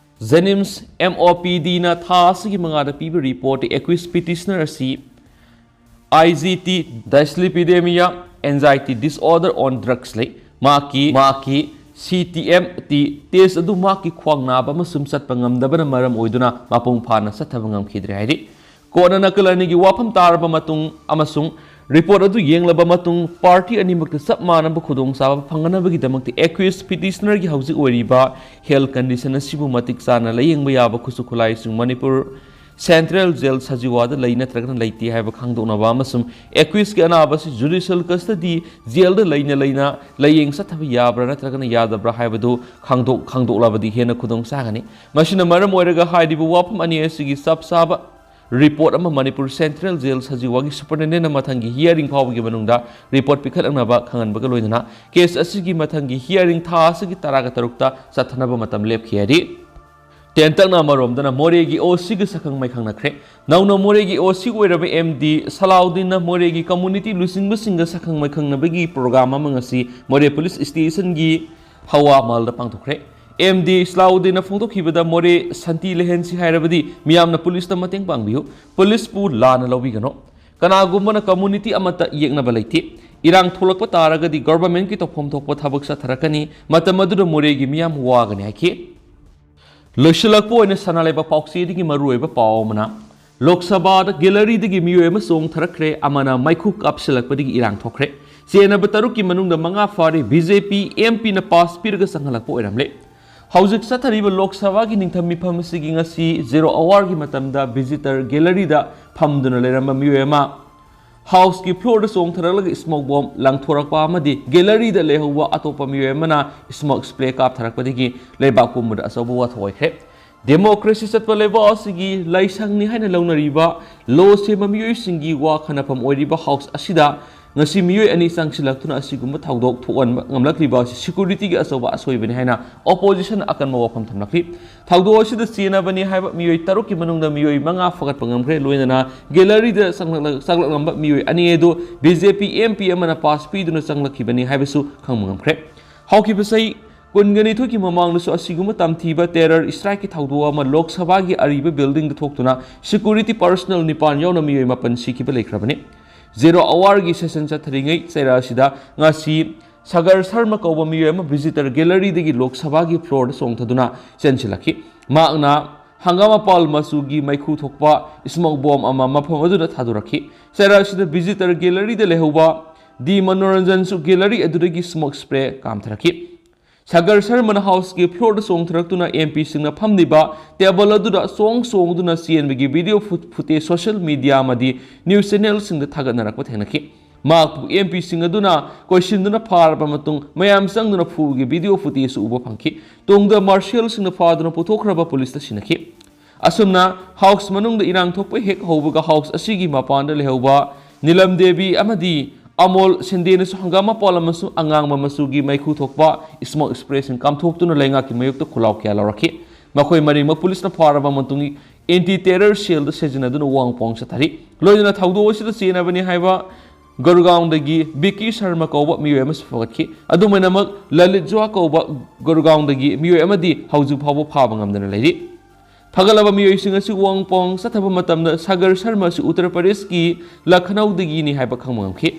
JNIMS MOPDꯅ ꯊꯥ ꯑꯁꯤꯒꯤ ꯃꯉꯥꯗ ꯄꯤꯕ report ꯑꯦꯀꯨꯏꯁ petitioner ꯑꯁꯤ IGT, dyslipidemia, anxiety disorder on drugs ꯂꯩ꯫ ꯃꯍꯥꯛꯀꯤ ꯃꯍꯥꯛꯀꯤ CTMT test ꯑꯗꯨ ꯃꯍꯥꯛꯀꯤ ꯈ꯭ꯋꯥꯡ ꯅꯥꯕ ꯑꯃꯁꯨꯡ ꯆꯠꯄ ꯉꯝꯗꯕꯅ ꯃꯔꯝ ꯑꯣꯏꯗꯨꯅ ꯃꯄꯨꯡ ꯐꯥꯅ ꯆꯠꯊꯕ ꯉꯝꯈꯤꯗ꯭ꯔꯦ ꯍꯥꯏꯔꯤ꯫ ꯀꯣꯟꯅ ꯅꯥꯀꯜ ꯑꯅꯤꯒꯤ ꯋꯥꯐꯝ ꯇꯥꯔꯕ ꯃꯇꯨꯡ ꯑꯃꯁꯨꯡ report ꯑꯗꯨ ꯌꯦꯡꯂꯕ ꯃꯇꯨꯡ party ꯑꯅꯤꯃꯛꯇ ꯆꯞ ꯃꯥꯟꯅꯕ ꯈꯨꯗꯣꯡꯆꯥꯕ ꯐꯪꯅꯅꯕꯒꯤꯗꯃꯛꯇ ꯑꯦꯀ꯭ꯌꯨꯁ petitionerꯒꯤ ꯍꯧꯖꯤꯛ ꯑꯣꯏꯔꯤꯕ health condition ꯑꯁꯤꯕꯨ ꯃꯇꯤꯛ ꯆꯥꯅ ꯂꯥꯌꯦꯡꯕ ꯌꯥꯕ ꯈꯨꯠꯁꯨ ꯈꯨꯠꯂꯥꯏꯁꯤꯡ ꯃꯅꯤꯄꯨꯔ Central Jail ꯁꯖꯤꯋꯥꯗ ꯂꯩ ꯅꯠꯇ꯭ꯔꯒꯅ ꯂꯩꯇꯦ ꯍꯥꯏꯕ ꯈꯪꯗꯣꯛꯅꯕ ꯑꯃꯁꯨꯡ ꯑꯦꯀ꯭ꯌꯨꯁꯀꯤ ꯑꯅꯥꯕ ꯑꯁꯤ judicial custody jailꯗ ꯂꯩꯅ ꯂꯩꯅ ꯂꯥꯌꯦꯡ ꯆꯠꯊꯕ ꯌꯥꯕ꯭ꯔꯥ ꯅꯠꯇ꯭ꯔꯒꯅ ꯌꯥꯗꯕ꯭ꯔꯥ ꯍꯥꯏꯕꯗꯨ ꯈꯪꯗꯣꯛ ꯈꯪꯗꯣꯛꯂꯕꯗꯤ ꯍꯦꯟꯅ ꯈꯨꯗꯣꯡ ꯆꯥꯒꯅꯤ꯫ ꯃꯁꯤꯅ ꯃꯔꯝ ꯑꯣꯏꯔꯒ ꯍꯥꯏꯔꯤꯕ ꯋꯥꯐꯝ ꯑꯅꯤ ꯑꯁꯤꯒꯤ ꯆꯞ ꯆꯥꯕ report ꯑꯃ ꯃꯅꯤꯄꯨꯔ Central Jail ꯁꯖꯤꯋꯥꯒꯤ superintendentꯅ ꯃꯊꯪꯒꯤ hearing ꯐꯥꯎꯕꯒꯤ ꯃꯅꯨꯡꯗ report ꯄꯤꯈꯠꯂꯛꯅꯕ ꯈꯪꯍꯟꯕꯒ ꯂꯣꯏꯅꯅ case ꯑꯁꯤꯒꯤ ꯃꯊꯪꯒꯤ hearing ꯊꯥ ꯑꯁꯤꯒꯤ ꯇꯔꯥꯒ ꯇꯔꯨꯛꯇ ꯆꯠꯊꯅꯕ ꯃꯇꯝ ꯂꯦꯞꯈꯤ ꯍꯥꯏꯔꯤ꯫ ꯇꯦꯟꯇꯛꯅ ꯑꯃꯔꯣꯝꯗꯅ ꯃꯣꯔꯦꯒꯤ OCꯒ ꯁꯛꯈꯪ ꯃꯥꯏꯈꯪꯅꯈ꯭ꯔꯦ꯫ ꯅꯧꯅ ꯃꯣꯔꯦꯒꯤ OC ꯑꯣꯏꯔꯕ MD ꯁꯂꯥꯎꯗꯤꯟꯅ ꯃꯣꯔꯦꯒꯤ community ꯂꯨꯆꯤꯡꯕꯁꯤꯡꯒ ꯁꯛꯈꯪ ꯃꯥꯏꯈꯪꯅꯕꯒꯤ program ꯑꯃ ꯉꯁꯤ ꯃꯣꯔꯦ police stationꯒꯤ ꯍꯋꯥ ꯃꯍꯜꯗ ꯄꯥꯡꯊꯣꯛꯈ꯭ꯔꯦ꯫ MD ꯁꯂꯥꯎꯗꯤꯟꯅ ꯐꯣꯡꯗꯣꯛꯈꯤꯕꯗ ꯃꯣꯔꯦ ꯁꯥꯟꯇꯤ ꯂꯩꯍꯟꯁꯤ ꯍꯥꯏꯔꯕꯗꯤ ꯃꯤꯌꯥꯝꯅ policeꯇ ꯃꯇꯦꯡ ꯄꯥꯡꯕꯤꯌꯨ꯫ Policeꯄꯨ ꯂꯥꯟꯅ ꯂꯧꯕꯤꯒꯅꯨ꯫ ꯀꯅꯥꯒꯨꯝꯕꯅ community ꯑꯃꯠꯇ ꯌꯦꯛꯅꯕ ꯂꯩꯇꯦ꯫ ꯏꯔꯥꯡ ꯊꯣꯛꯂꯛꯄ ꯇꯥꯔꯒꯗꯤ governmentꯀꯤ ꯇꯧꯐꯝ ꯊꯣꯛꯄ ꯊꯕꯛ ꯆꯠꯊꯔꯛꯀꯅꯤ꯫ ꯃꯇꯝ ꯑꯗꯨꯗ ꯃꯣꯔꯦꯒꯤ ꯃꯤꯌꯥꯝ ꯋꯥꯒꯅꯤ ꯍꯥꯏꯈꯤ꯫ ꯂꯣꯏꯁꯤꯜꯂꯛꯄ ꯑꯣꯏꯅ ꯁꯅꯥ ꯂꯩꯕꯥꯛ ꯄꯥꯎꯆꯦꯗꯒꯤ ꯃꯔꯨꯑꯣꯏꯕ ꯄꯥꯎ ꯑꯃꯅ, ꯂꯣꯛ ꯁꯚꯥꯗ galleryꯗꯒꯤ ꯃꯤꯑꯣꯏ ꯑꯃ ꯆꯣꯡꯊꯔꯛꯈ꯭ꯔꯦ, ꯑꯃꯅ ꯃꯩꯈꯨ ꯀꯥꯞꯁꯤꯜꯂꯛꯄꯗꯒꯤ ꯏꯔꯥꯡ ꯊꯣꯛꯈ꯭ꯔꯦ꯫ ꯆꯦꯟꯅꯕ ꯇꯔꯨꯛꯀꯤ ꯃꯅꯨꯡꯗ ꯃꯉꯥ ꯐꯥꯔꯦ꯫ BJP MPꯅ pass ꯄꯤꯔꯒ ꯆꯪꯍꯜꯂꯛꯄ ꯑꯣꯏꯔꯝꯂꯦ꯫ ꯍꯧꯖꯤꯛ ꯆꯠꯊꯔꯤꯕ ꯂꯣꯛ ꯁꯚꯥꯒꯤ ꯅꯤꯡꯊꯝ ꯃꯤꯐꯝ ꯑꯁꯤꯒꯤ ꯉꯁꯤ zero hourꯒꯤ ꯃꯇꯝꯗ visitor galleryꯗ ꯐꯝꯗꯨꯅ ꯂꯩꯔꯝꯕ ꯃꯤꯑꯣꯏ ꯑꯃ houseꯀꯤ floorꯗ ꯆꯣꯡꯊꯔꯛꯂꯒ smoke bomb ꯂꯪꯊꯣꯔꯛꯄ ꯑꯃꯗꯤ galleryꯗ ꯂꯩꯍꯧꯕ ꯑꯇꯣꯞꯄ ꯃꯤꯑꯣꯏ ꯑꯃꯅ smoke spray ꯀꯥꯞꯊꯔꯛꯄꯗꯒꯤ ꯂꯩꯕꯥꯛ ꯄꯨꯝꯕꯗ ꯑꯆꯧꯕ ꯋꯥꯊꯣꯛ ꯑꯣꯏꯈ꯭ꯔꯦ꯫ ꯗꯦꯃꯣꯀ꯭ꯔꯦꯁꯤ ꯆꯠꯄ ꯂꯩꯕꯥꯛ ꯑꯁꯤꯒꯤ ꯂꯥꯏꯁꯪꯅꯤ ꯍꯥꯏꯅ ꯂꯧꯅꯔꯤꯕ ꯂꯣ ꯁꯦꯝꯕ ꯃꯤꯑꯣꯏꯁꯤꯡꯒꯤ ꯋꯥ ꯈꯟꯅꯐꯝ ꯑꯣꯏꯔꯤꯕ ꯍꯥꯎꯁ ꯑꯁꯤꯗ ꯉꯁꯤ ꯃꯤꯑꯣꯏ ꯑꯅꯤ ꯆꯪꯁꯤꯜꯂꯛꯇꯨꯅ ꯑꯁꯤꯒꯨꯝꯕ ꯊꯧꯗꯣꯛ ꯊꯣꯛꯍꯟꯕ ꯉꯝꯂꯛꯂꯤꯕ ꯑꯁꯤ ꯁꯦꯀ꯭ꯌꯨꯔꯤꯇꯤꯒꯤ ꯑꯆꯧꯕ ꯑꯁꯣꯏꯕꯅꯤ ꯍꯥꯏꯅ ꯑꯣꯄꯣꯖꯤꯁꯟ ꯑꯀꯟꯕ ꯋꯥꯐꯝ ꯊꯝꯂꯛꯂꯤ꯫ ꯊꯧꯗꯣꯛ ꯑꯁꯤꯗ ꯆꯦꯟꯅꯕꯅꯤ ꯍꯥꯏꯕ ꯃꯤꯑꯣꯏ ꯇꯔꯨꯛꯀꯤ ꯃꯅꯨꯡꯗ ꯃꯤꯑꯣꯏ ꯃꯉꯥ ꯐꯒꯠꯄ ꯉꯝꯈ꯭ꯔꯦ꯫ ꯂꯣꯏꯅꯅ ꯒꯦꯂꯔꯤꯗ ꯆꯪꯂꯛꯂ-, ꯆꯪꯂꯛꯂꯝꯕ ꯃꯤꯑꯣꯏ ꯑꯅꯤ ꯑꯗꯨ B J P M P ꯑꯃꯅ ꯄꯥꯁ ꯄꯤꯗꯨꯅ ꯆꯪꯂꯛꯈꯤꯕꯅꯤ ꯍꯥꯏꯕꯁꯨ ꯈꯪꯕ ꯉꯝꯈ꯭ꯔꯦ꯫ ꯍꯧꯈꯤꯕ ꯆꯍꯤ ꯀꯨꯟꯒ ꯅꯤꯊꯣꯏꯒꯤ ꯃꯃꯥꯡꯗꯁꯨ ꯑꯁꯤꯒꯨꯝꯕ ꯇꯝꯊꯤꯕ ꯇꯦꯔꯔ ꯏꯁꯇ꯭ꯔꯥꯏꯛꯀꯤ ꯊꯧꯗꯣꯛ ꯑꯃ ꯂꯣꯛ ꯁꯚꯥꯒꯤ ꯑꯔꯤꯕ ꯕꯤꯜꯗꯤꯡꯗ ꯊꯣꯛꯇꯨꯅ ꯁꯦꯀ꯭ꯌꯨꯔꯤꯇꯤ ꯄꯔꯁꯅꯦꯜ ꯅꯤꯄꯥꯟ ꯌꯥꯎꯅ ꯃꯤꯑꯣꯏ ꯃꯥꯄꯟ ꯁꯤꯈꯤꯕ ꯂꯩꯈ꯭ꯔꯕꯅꯤ꯫ ꯖꯦꯔꯣ ꯑꯋꯥꯔꯒꯤ ꯁꯦꯁꯟ ꯆꯠꯊꯔꯤꯉꯩ ꯆꯩꯔꯥ ꯑꯁꯤꯗ ꯉꯁꯤ ꯁꯥꯒꯔ ꯁꯔꯃ ꯀꯧꯕ ꯃꯤꯑꯣꯏ ꯑꯃ ꯚꯤꯖꯤꯇꯔ ꯒꯦꯂꯔꯤꯗꯒꯤ ꯂꯣꯛ ꯁꯚꯥꯒꯤ ꯐ꯭ꯂꯣꯔꯗ ꯆꯣꯡꯊꯗꯨꯅ ꯆꯦꯟꯁꯤꯜꯂꯛꯈꯤ꯫ ꯃꯍꯥꯛꯅ ꯍꯪꯒꯥꯃꯄꯥꯜ ꯃꯆꯨꯒꯤ ꯃꯩꯈꯨ ꯊꯣꯛꯄ ꯁ꯭ꯃꯣꯛ ꯕꯣꯝ ꯑꯃ ꯃꯐꯝ ꯑꯗꯨꯗ ꯊꯥꯗꯣꯔꯛꯈꯤ꯫ ꯆꯩꯔꯥ ꯑꯁꯤꯗ ꯚꯤꯖꯤꯇꯔ ꯒꯦꯂꯔꯤꯗ ꯂꯩꯍꯧꯕ ꯗꯤ ꯃꯅꯣꯔꯟꯖꯟꯁꯨ ꯒꯦꯂꯔꯤ ꯑꯗꯨꯗꯒꯤ ꯁ꯭ꯃꯣꯛ ꯁ꯭ꯄ꯭ꯔꯦ ꯀꯥꯝꯊꯔꯛꯈꯤ꯫ ꯁꯥꯒꯔ ꯁꯔꯃꯅ ꯍꯥꯎꯁꯀꯤ ꯐ꯭ꯂꯣꯔꯗ ꯆꯣꯡꯊꯔꯛꯇꯨꯅ ꯑꯦꯝ ꯄꯤꯁꯤꯡꯅ ꯐꯝꯂꯤꯕ ꯇꯦꯕꯜ ꯑꯗꯨꯗ ꯆꯣꯡ ꯆꯣꯡꯗꯨꯅ ꯆꯦꯟꯕꯒꯤ ꯚꯤꯗꯤꯑꯣ ꯐꯨ-, ꯐꯨꯇꯦꯖ ꯁꯣꯁꯤꯌꯦꯜ ꯃꯤꯗꯤꯌꯥ ꯑꯃꯗꯤ ꯅ꯭ꯌꯨꯁ ꯆꯦꯅꯦꯜꯁꯤꯡꯗ ꯊꯥꯒꯠꯅꯔꯛꯄ ꯊꯦꯡꯅꯈꯤ꯫ ꯃꯍꯥꯛꯄꯨ ꯑꯦꯝ ꯄꯤꯁꯤꯡ ꯑꯗꯨꯅ ꯀꯣꯏꯁꯤꯟꯗꯨꯅ ꯐꯥꯔꯕ ꯃꯇꯨꯡ ꯃꯌꯥꯝ ꯆꯪꯗꯨꯅ ꯐꯨꯕꯒꯤ ꯚꯤꯗꯤꯑꯣ ꯐꯨꯇꯦꯖꯁꯨ ꯎꯕ ꯐꯪꯈꯤ꯫ ꯇꯨꯡꯗ ꯃꯥꯔꯁꯤꯌꯦꯜꯁꯤꯡꯅ ꯐꯥꯗꯨꯅ ꯄꯨꯊꯣꯛꯈ꯭ꯔꯕ ꯄꯨꯂꯤꯁꯇ ꯁꯤꯟꯅꯈꯤ꯫ ꯑꯁꯨꯝꯅ ꯍꯥꯎꯁ ꯃꯅꯨꯡꯗ ꯏꯔꯥꯡ ꯊꯣꯛꯄ ꯍꯦꯛ ꯍꯧꯕꯒ ꯍꯥꯎꯁ ꯑꯁꯤꯒꯤ ꯃꯄꯥꯟꯗ ꯂꯩꯍꯧꯕ ꯅꯤꯂꯝ ꯗꯦꯕꯤ ꯑꯃꯗꯤ ꯑꯃꯣꯜ ꯁꯤꯟꯗꯦꯅꯁꯨ ꯍꯪꯒꯥꯝ ꯃꯄꯥꯜ ꯑꯃꯁꯨꯡ ꯑꯉꯥꯡꯕ ꯃꯆꯨꯒꯤ ꯃꯩꯈꯨ ꯊꯣꯛꯄ ꯁ꯭ꯃꯣꯛ ꯁ꯭ꯄ꯭ꯔꯦꯁꯤꯡ ꯀꯥꯝꯊꯣꯛꯇꯨꯅ ꯂꯩꯉꯥꯛꯀꯤ ꯃꯥꯌꯣꯛꯇ ꯈꯨꯜꯂꯥꯎ ꯀꯌꯥ ꯂꯧꯔꯛꯈꯤ꯫ ꯃꯈꯣꯏ ꯃꯔꯤꯃꯛ ꯄꯨꯂꯤꯁꯅ ꯐꯥꯔꯕ ꯃꯇꯨꯡ ꯑꯦꯟꯇꯤ ꯇꯦꯔꯔ ꯁꯦꯜꯗ ꯁꯦꯖꯤꯟꯅꯗꯨꯅ ꯋꯥꯍꯪ ꯄꯥꯎꯍꯪ ꯆꯠꯊꯔꯤ꯫ ꯂꯣꯏꯅꯅ ꯊꯧꯗꯣꯛ ꯑꯁꯤꯗ ꯆꯦꯟꯅꯕꯅꯤ ꯍꯥꯏꯕ ꯒꯨꯔꯒꯥꯎꯟꯗꯒꯤ ꯕꯤꯀꯤ ꯁꯔꯃ ꯀꯧꯕ ꯃꯤꯑꯣꯏ ꯑꯃꯁꯨ ꯐꯒꯠꯈꯤ꯫ ꯑꯗꯨꯝ ꯑꯣꯏꯅꯃꯛ ꯂꯂꯤꯠ ꯖꯨꯋꯥ ꯀꯧꯕ ꯒꯨꯔꯒꯥꯎꯟꯗꯒꯤ ꯃꯤꯑꯣꯏ ꯑꯃꯗꯤ ꯍꯧꯖꯤꯛ ꯐꯥꯎꯕ ꯐꯥꯕ ꯉꯝꯗꯅ ꯂꯩꯔꯤ꯫ ꯐꯒꯠꯂꯕ ꯃꯤꯑꯣꯏꯁꯤꯡ ꯑꯁꯤ ꯋꯥꯍꯪ ꯄꯥꯎꯍꯪ ꯆꯠꯊꯕ ꯃꯇꯝꯗ ꯁꯥꯒꯔ ꯁꯔꯃ ꯑꯁꯤ ꯎꯠꯇꯔ ꯄ꯭ꯔꯗꯦꯁꯀꯤ ꯂꯈꯅꯧꯗꯒꯤꯅꯤ ꯍꯥꯏꯕ ꯈꯪꯕ ꯉꯝꯈꯤ꯫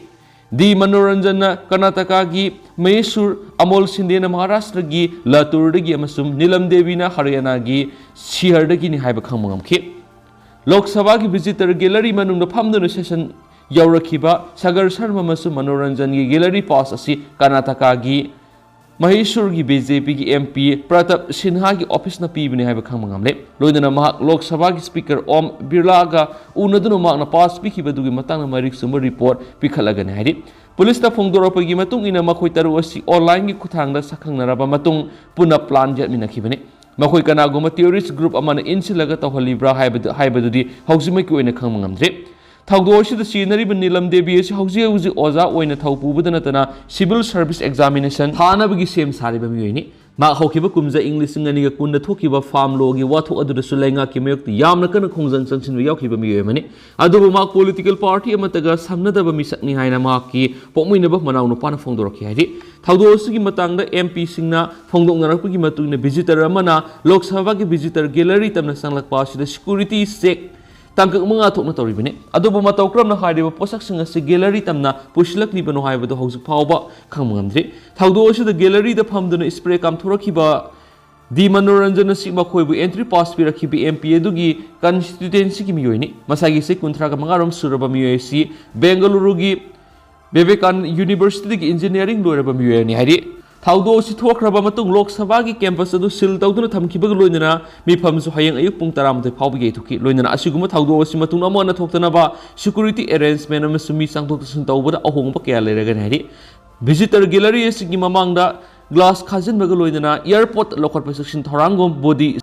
ꯗꯤ ꯃꯅꯣꯔꯟꯖꯟꯅ ꯀꯔꯅꯥꯇꯀꯥꯒꯤ ꯃꯍꯦꯁꯨꯔ, ꯑꯃꯣꯜ ꯁꯤꯟꯗꯦꯅ ꯃꯍꯥꯔꯥꯁꯇ꯭ꯔꯒꯤ ꯂꯥꯇꯨꯔꯗꯒꯤ ꯑꯃꯁꯨꯡ ꯅꯤꯂꯝ ꯗꯦꯕꯤꯅ ꯍꯔꯤꯌꯥꯅꯥꯒꯤ ꯁꯤꯍꯔꯗꯒꯤꯅꯤ ꯍꯥꯏꯕ ꯈꯪꯕ ꯉꯝꯈꯤ꯫ ꯂꯣꯛ ꯁꯚꯥꯒꯤ ꯚꯤꯖꯤꯇꯔ ꯒꯦꯂꯔꯤ ꯃꯅꯨꯡꯗ ꯐꯝꯗꯨꯅ ꯁꯦꯁꯟ ꯌꯧꯔꯛꯈꯤꯕ ꯁꯥꯒꯔ ꯁꯔꯃ ꯑꯃꯁꯨꯡ ꯃꯅꯣꯔꯟꯖꯟꯒꯤ ꯒꯦꯂꯔꯤ ꯄꯥꯁ ꯑꯁꯤ ꯀꯔꯅꯥꯇꯀꯥꯒꯤ ꯃꯍꯦꯁꯨꯔꯒꯤ ꯕꯤ ꯖꯦ ꯄꯤꯒꯤ ꯑꯦꯝ ꯄꯤ ꯄ꯭ꯔꯇꯞ ꯁꯤꯟꯍꯥꯒꯤ ꯑꯣꯐꯤꯁꯅ ꯄꯤꯕꯅꯤ ꯍꯥꯏꯕ ꯈꯪꯕ ꯉꯝꯂꯦ꯫ ꯂꯣꯏꯅꯅ ꯃꯍꯥꯛ ꯂꯣꯛ ꯁꯚꯥꯒꯤ ꯁ꯭ꯄꯤꯀꯔ ꯑꯣꯝ ꯕꯤꯔꯂꯥꯒ ꯎꯅꯗꯨꯅ ꯃꯍꯥꯛꯅ ꯄꯥꯁ ꯄꯤꯈꯤꯕꯗꯨꯒꯤ ꯃꯇꯥꯡꯗ ꯃꯔꯤꯛ ꯆꯨꯝꯕ ꯔꯤꯄꯣꯔꯠ ꯄꯤꯈꯠꯂꯒꯅꯤ ꯍꯥꯏꯔꯤ꯫ ꯄꯨꯂꯤꯁꯅ ꯐꯣꯡꯗꯣꯔꯛꯄꯒꯤ ꯃꯇꯨꯡ ꯏꯟꯅ ꯃꯈꯣꯏ ꯇꯔꯨꯛ ꯑꯁꯤ ꯑꯣꯟꯂꯥꯏꯟꯒꯤ ꯈꯨꯠꯊꯥꯡꯗ ꯁꯛꯈꯪꯅꯔꯕ ꯃꯇꯨꯡ ꯄꯨꯟꯅ ꯄ꯭ꯂꯥꯟ ꯌꯥꯠꯃꯤꯟꯅꯈꯤꯕꯅꯤ꯫ ꯃꯈꯣꯏ ꯀꯅꯥꯒꯨꯝꯕ terrorist group ꯑꯃꯅ ꯏꯟꯁꯤꯜꯂꯒ ꯇꯧꯍꯜꯂꯤꯕ꯭ꯔꯥ ꯍꯥꯏꯕꯗꯨ, ꯍꯥꯏꯕꯗꯨꯗꯤ ꯍꯧꯖꯤꯛꯃꯛꯀꯤ ꯑꯣꯏꯅ ꯈꯪꯕ ꯉꯝꯗ꯭ꯔꯤ꯫ ꯊꯧꯗꯣꯛ ꯑꯁꯤꯗ ꯁꯤꯖꯤꯟꯅꯔꯤꯕ ꯅꯤꯂꯝ ꯗꯦꯕꯤ ꯑꯁꯤ ꯍꯧꯖꯤꯛ ꯍꯧꯖꯤꯛ ꯑꯣꯖꯥ ꯑꯣꯏꯅ ꯊꯧ ꯄꯨꯕꯗ ꯅꯠꯇꯅ civil service examination ꯊꯥꯅꯕꯒꯤ ꯁꯦꯝ ꯁꯥꯔꯤꯕ ꯃꯤꯑꯣꯏꯅꯤ꯫ ꯃꯍꯥꯛ ꯍꯧꯈꯤꯕ ꯀꯨꯝꯖꯥ ꯏꯪ ꯂꯤꯁꯤꯡ ꯑꯅꯤꯒ ꯀꯨꯟꯗ ꯊꯣꯛꯈꯤꯕ farm lawꯒꯤ ꯋꯥꯊꯣꯛ ꯑꯗꯨꯗꯁꯨ ꯂꯩꯉꯥꯛꯀꯤ ꯃꯥꯌꯣꯛꯇ ꯌꯥꯝꯅ ꯀꯟꯅ ꯈꯣꯡꯖꯪ ꯆꯪꯁꯤꯟꯕ ꯌꯥꯎꯈꯤꯕ ꯃꯤꯑꯣꯏ ꯑꯃꯅꯤ꯫ ꯑꯗꯨꯕꯨ ꯃꯍꯥꯛ political party ꯑꯃꯠꯇꯒ ꯁꯝꯅꯗꯕ ꯃꯤꯁꯛꯅꯤ ꯍꯥꯏꯅ ꯃꯍꯥꯛꯀꯤ ꯄꯣꯛꯃꯤꯟꯅꯕ ꯃꯅꯥꯎ ꯅꯨꯄꯥꯅ ꯐꯣꯡꯗꯣꯔꯛꯈꯤ ꯍꯥꯏꯔꯤ꯫ ꯊꯧꯗꯣꯛ ꯑꯁꯤꯒꯤ ꯃꯇꯥꯡꯗ MP ꯁꯤꯡꯅ ꯐꯣꯡꯗꯣꯛꯅꯔꯛꯄꯒꯤ ꯃꯇꯨꯡ ꯏꯟꯅ visitor ꯑꯃꯅ ꯂꯣꯛ ꯁꯚꯥꯒꯤ visitor gallery ꯇꯝꯅ ꯆꯪꯂꯛꯄ ꯑꯁꯤꯗ security check ꯇꯥꯡꯀꯛ ꯃꯉꯥ ꯊꯣꯛꯅ ꯇꯧꯔꯤꯕꯅꯤ꯫ ꯑꯗꯨꯕꯨ ꯃꯇꯧ ꯀꯔꯝꯅ ꯍꯥꯏꯔꯤꯕ ꯄꯣꯠꯁꯛꯁꯤꯡ ꯑꯁꯤ gallery ꯇꯝꯅ ꯄꯨꯁꯤꯜꯂꯛꯂꯤꯕꯅꯣ ꯍꯥꯏꯕꯗꯨ ꯍꯧꯖꯤꯛ ꯐꯥꯎꯕ ꯈꯪꯕ ꯉꯝꯗ꯭ꯔꯤ꯫ ꯊꯧꯗꯣꯛ ꯑꯁꯤꯗ galleryꯗ ꯐꯝꯗꯨꯅ spray ꯀꯥꯝꯊꯣꯔꯛꯈꯤꯕ ꯗꯤ ꯃꯅꯣꯔꯟꯖꯟ ꯑꯁꯤ ꯃꯈꯣꯏꯕꯨ entry pass ꯄꯤꯔꯛꯈꯤꯕ MP ꯑꯗꯨꯒꯤ constituencyꯒꯤ ꯃꯤꯑꯣꯏꯅꯤ꯫ ꯃꯁꯥꯒꯤ ꯆꯍꯤ ꯀꯨꯟꯊ꯭ꯔꯥꯒ ꯃꯉꯥꯔꯣꯝ ꯁꯨꯔꯕ ꯃꯤꯑꯣꯏ ꯑꯁꯤ ꯕꯦꯡꯒꯂꯨꯔꯨꯒꯤ ꯕꯤꯕꯦꯀꯥꯅꯟꯗ Universityꯗꯒꯤ engineering ꯂꯣꯏꯔꯕ ꯃꯤꯑꯣꯏ ꯑꯃꯅꯤ ꯍꯥꯏꯔꯤ꯫ ꯊꯧꯗꯣꯛ ꯑꯁꯤ ꯊꯣꯛꯈ꯭ꯔꯕ ꯃꯇꯨꯡ ꯂꯣꯛ ꯁꯚꯥꯒꯤ campus ꯑꯗꯨ seal ꯇꯧꯗꯨꯅ ꯊꯝꯈꯤꯕꯒ ꯂꯣꯏꯅꯅ ꯃꯤꯐꯝꯁꯨ ꯍꯌꯦꯡ ꯑꯌꯨꯛ ꯄꯨꯡ ꯇꯔꯥꯃꯥꯊꯣꯏ ꯐꯥꯎꯕ ꯌꯩꯊꯣꯛꯈꯤ꯫ ꯂꯣꯏꯅꯅ ꯑꯁꯤꯒꯨꯝꯕ ꯊꯧꯗꯣꯛ ꯑꯁꯤ ꯃꯇꯨꯡ ꯑꯃꯨꯛ ꯍꯟꯅ ꯊꯣꯛꯇꯅꯕ security arrangement ꯑꯃꯁꯨꯡ ꯃꯤ ꯆꯪꯊꯣꯛ ꯆꯪꯁꯤꯟ ꯇꯧꯕꯗ ꯑꯍꯣꯡꯕ ꯀꯌꯥ ꯂꯩꯔꯒꯅꯤ ꯍꯥꯏꯔꯤ꯫ Visitor gallery ꯑꯁꯤꯒꯤ ꯃꯃꯥꯡꯗ glass ꯈꯥꯖꯤꯟꯕꯒ ꯂꯣꯏꯅꯅ airport ꯂꯧꯈꯠꯄ ꯆꯦꯛꯁꯤꯟ ꯊꯧꯔꯥꯡꯒꯨꯝ body,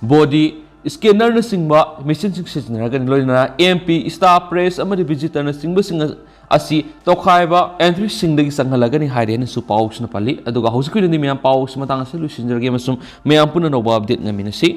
body scannerꯅꯆꯤꯡꯕ machineꯁꯤꯡ ꯁꯤꯖꯤꯟꯅꯔꯒꯅꯤ꯫ ꯂꯣꯏꯅꯅ MP, staff, press ꯑꯃꯗꯤ visitorꯅꯆꯤꯡꯕꯁꯤꯡ ꯑꯁꯤ ꯇꯣꯈꯥꯏꯕ entryꯁꯤꯡꯗꯒꯤ ꯆꯪꯍꯜꯂꯒꯅꯤ ꯍꯥꯏꯔꯦꯅꯁꯨ ꯄꯥꯎꯁꯤꯅ ꯄꯜꯂꯤ꯫ ꯑꯗꯨꯒ ꯍꯧꯖꯤꯛꯀꯤ ꯑꯣꯏꯅꯗꯤ ꯃꯌꯥꯝ ꯄꯥꯎꯁꯤ ꯃꯇꯥꯡ ꯑꯁꯤꯗ ꯂꯣꯏꯁꯤꯟꯖꯔꯒꯦ ꯑꯃꯁꯨꯡ ꯃꯌꯥꯝ ꯄꯨꯟꯅ ꯑꯅꯧꯕ update ꯉꯥꯏꯃꯤꯟꯅꯁꯤ꯫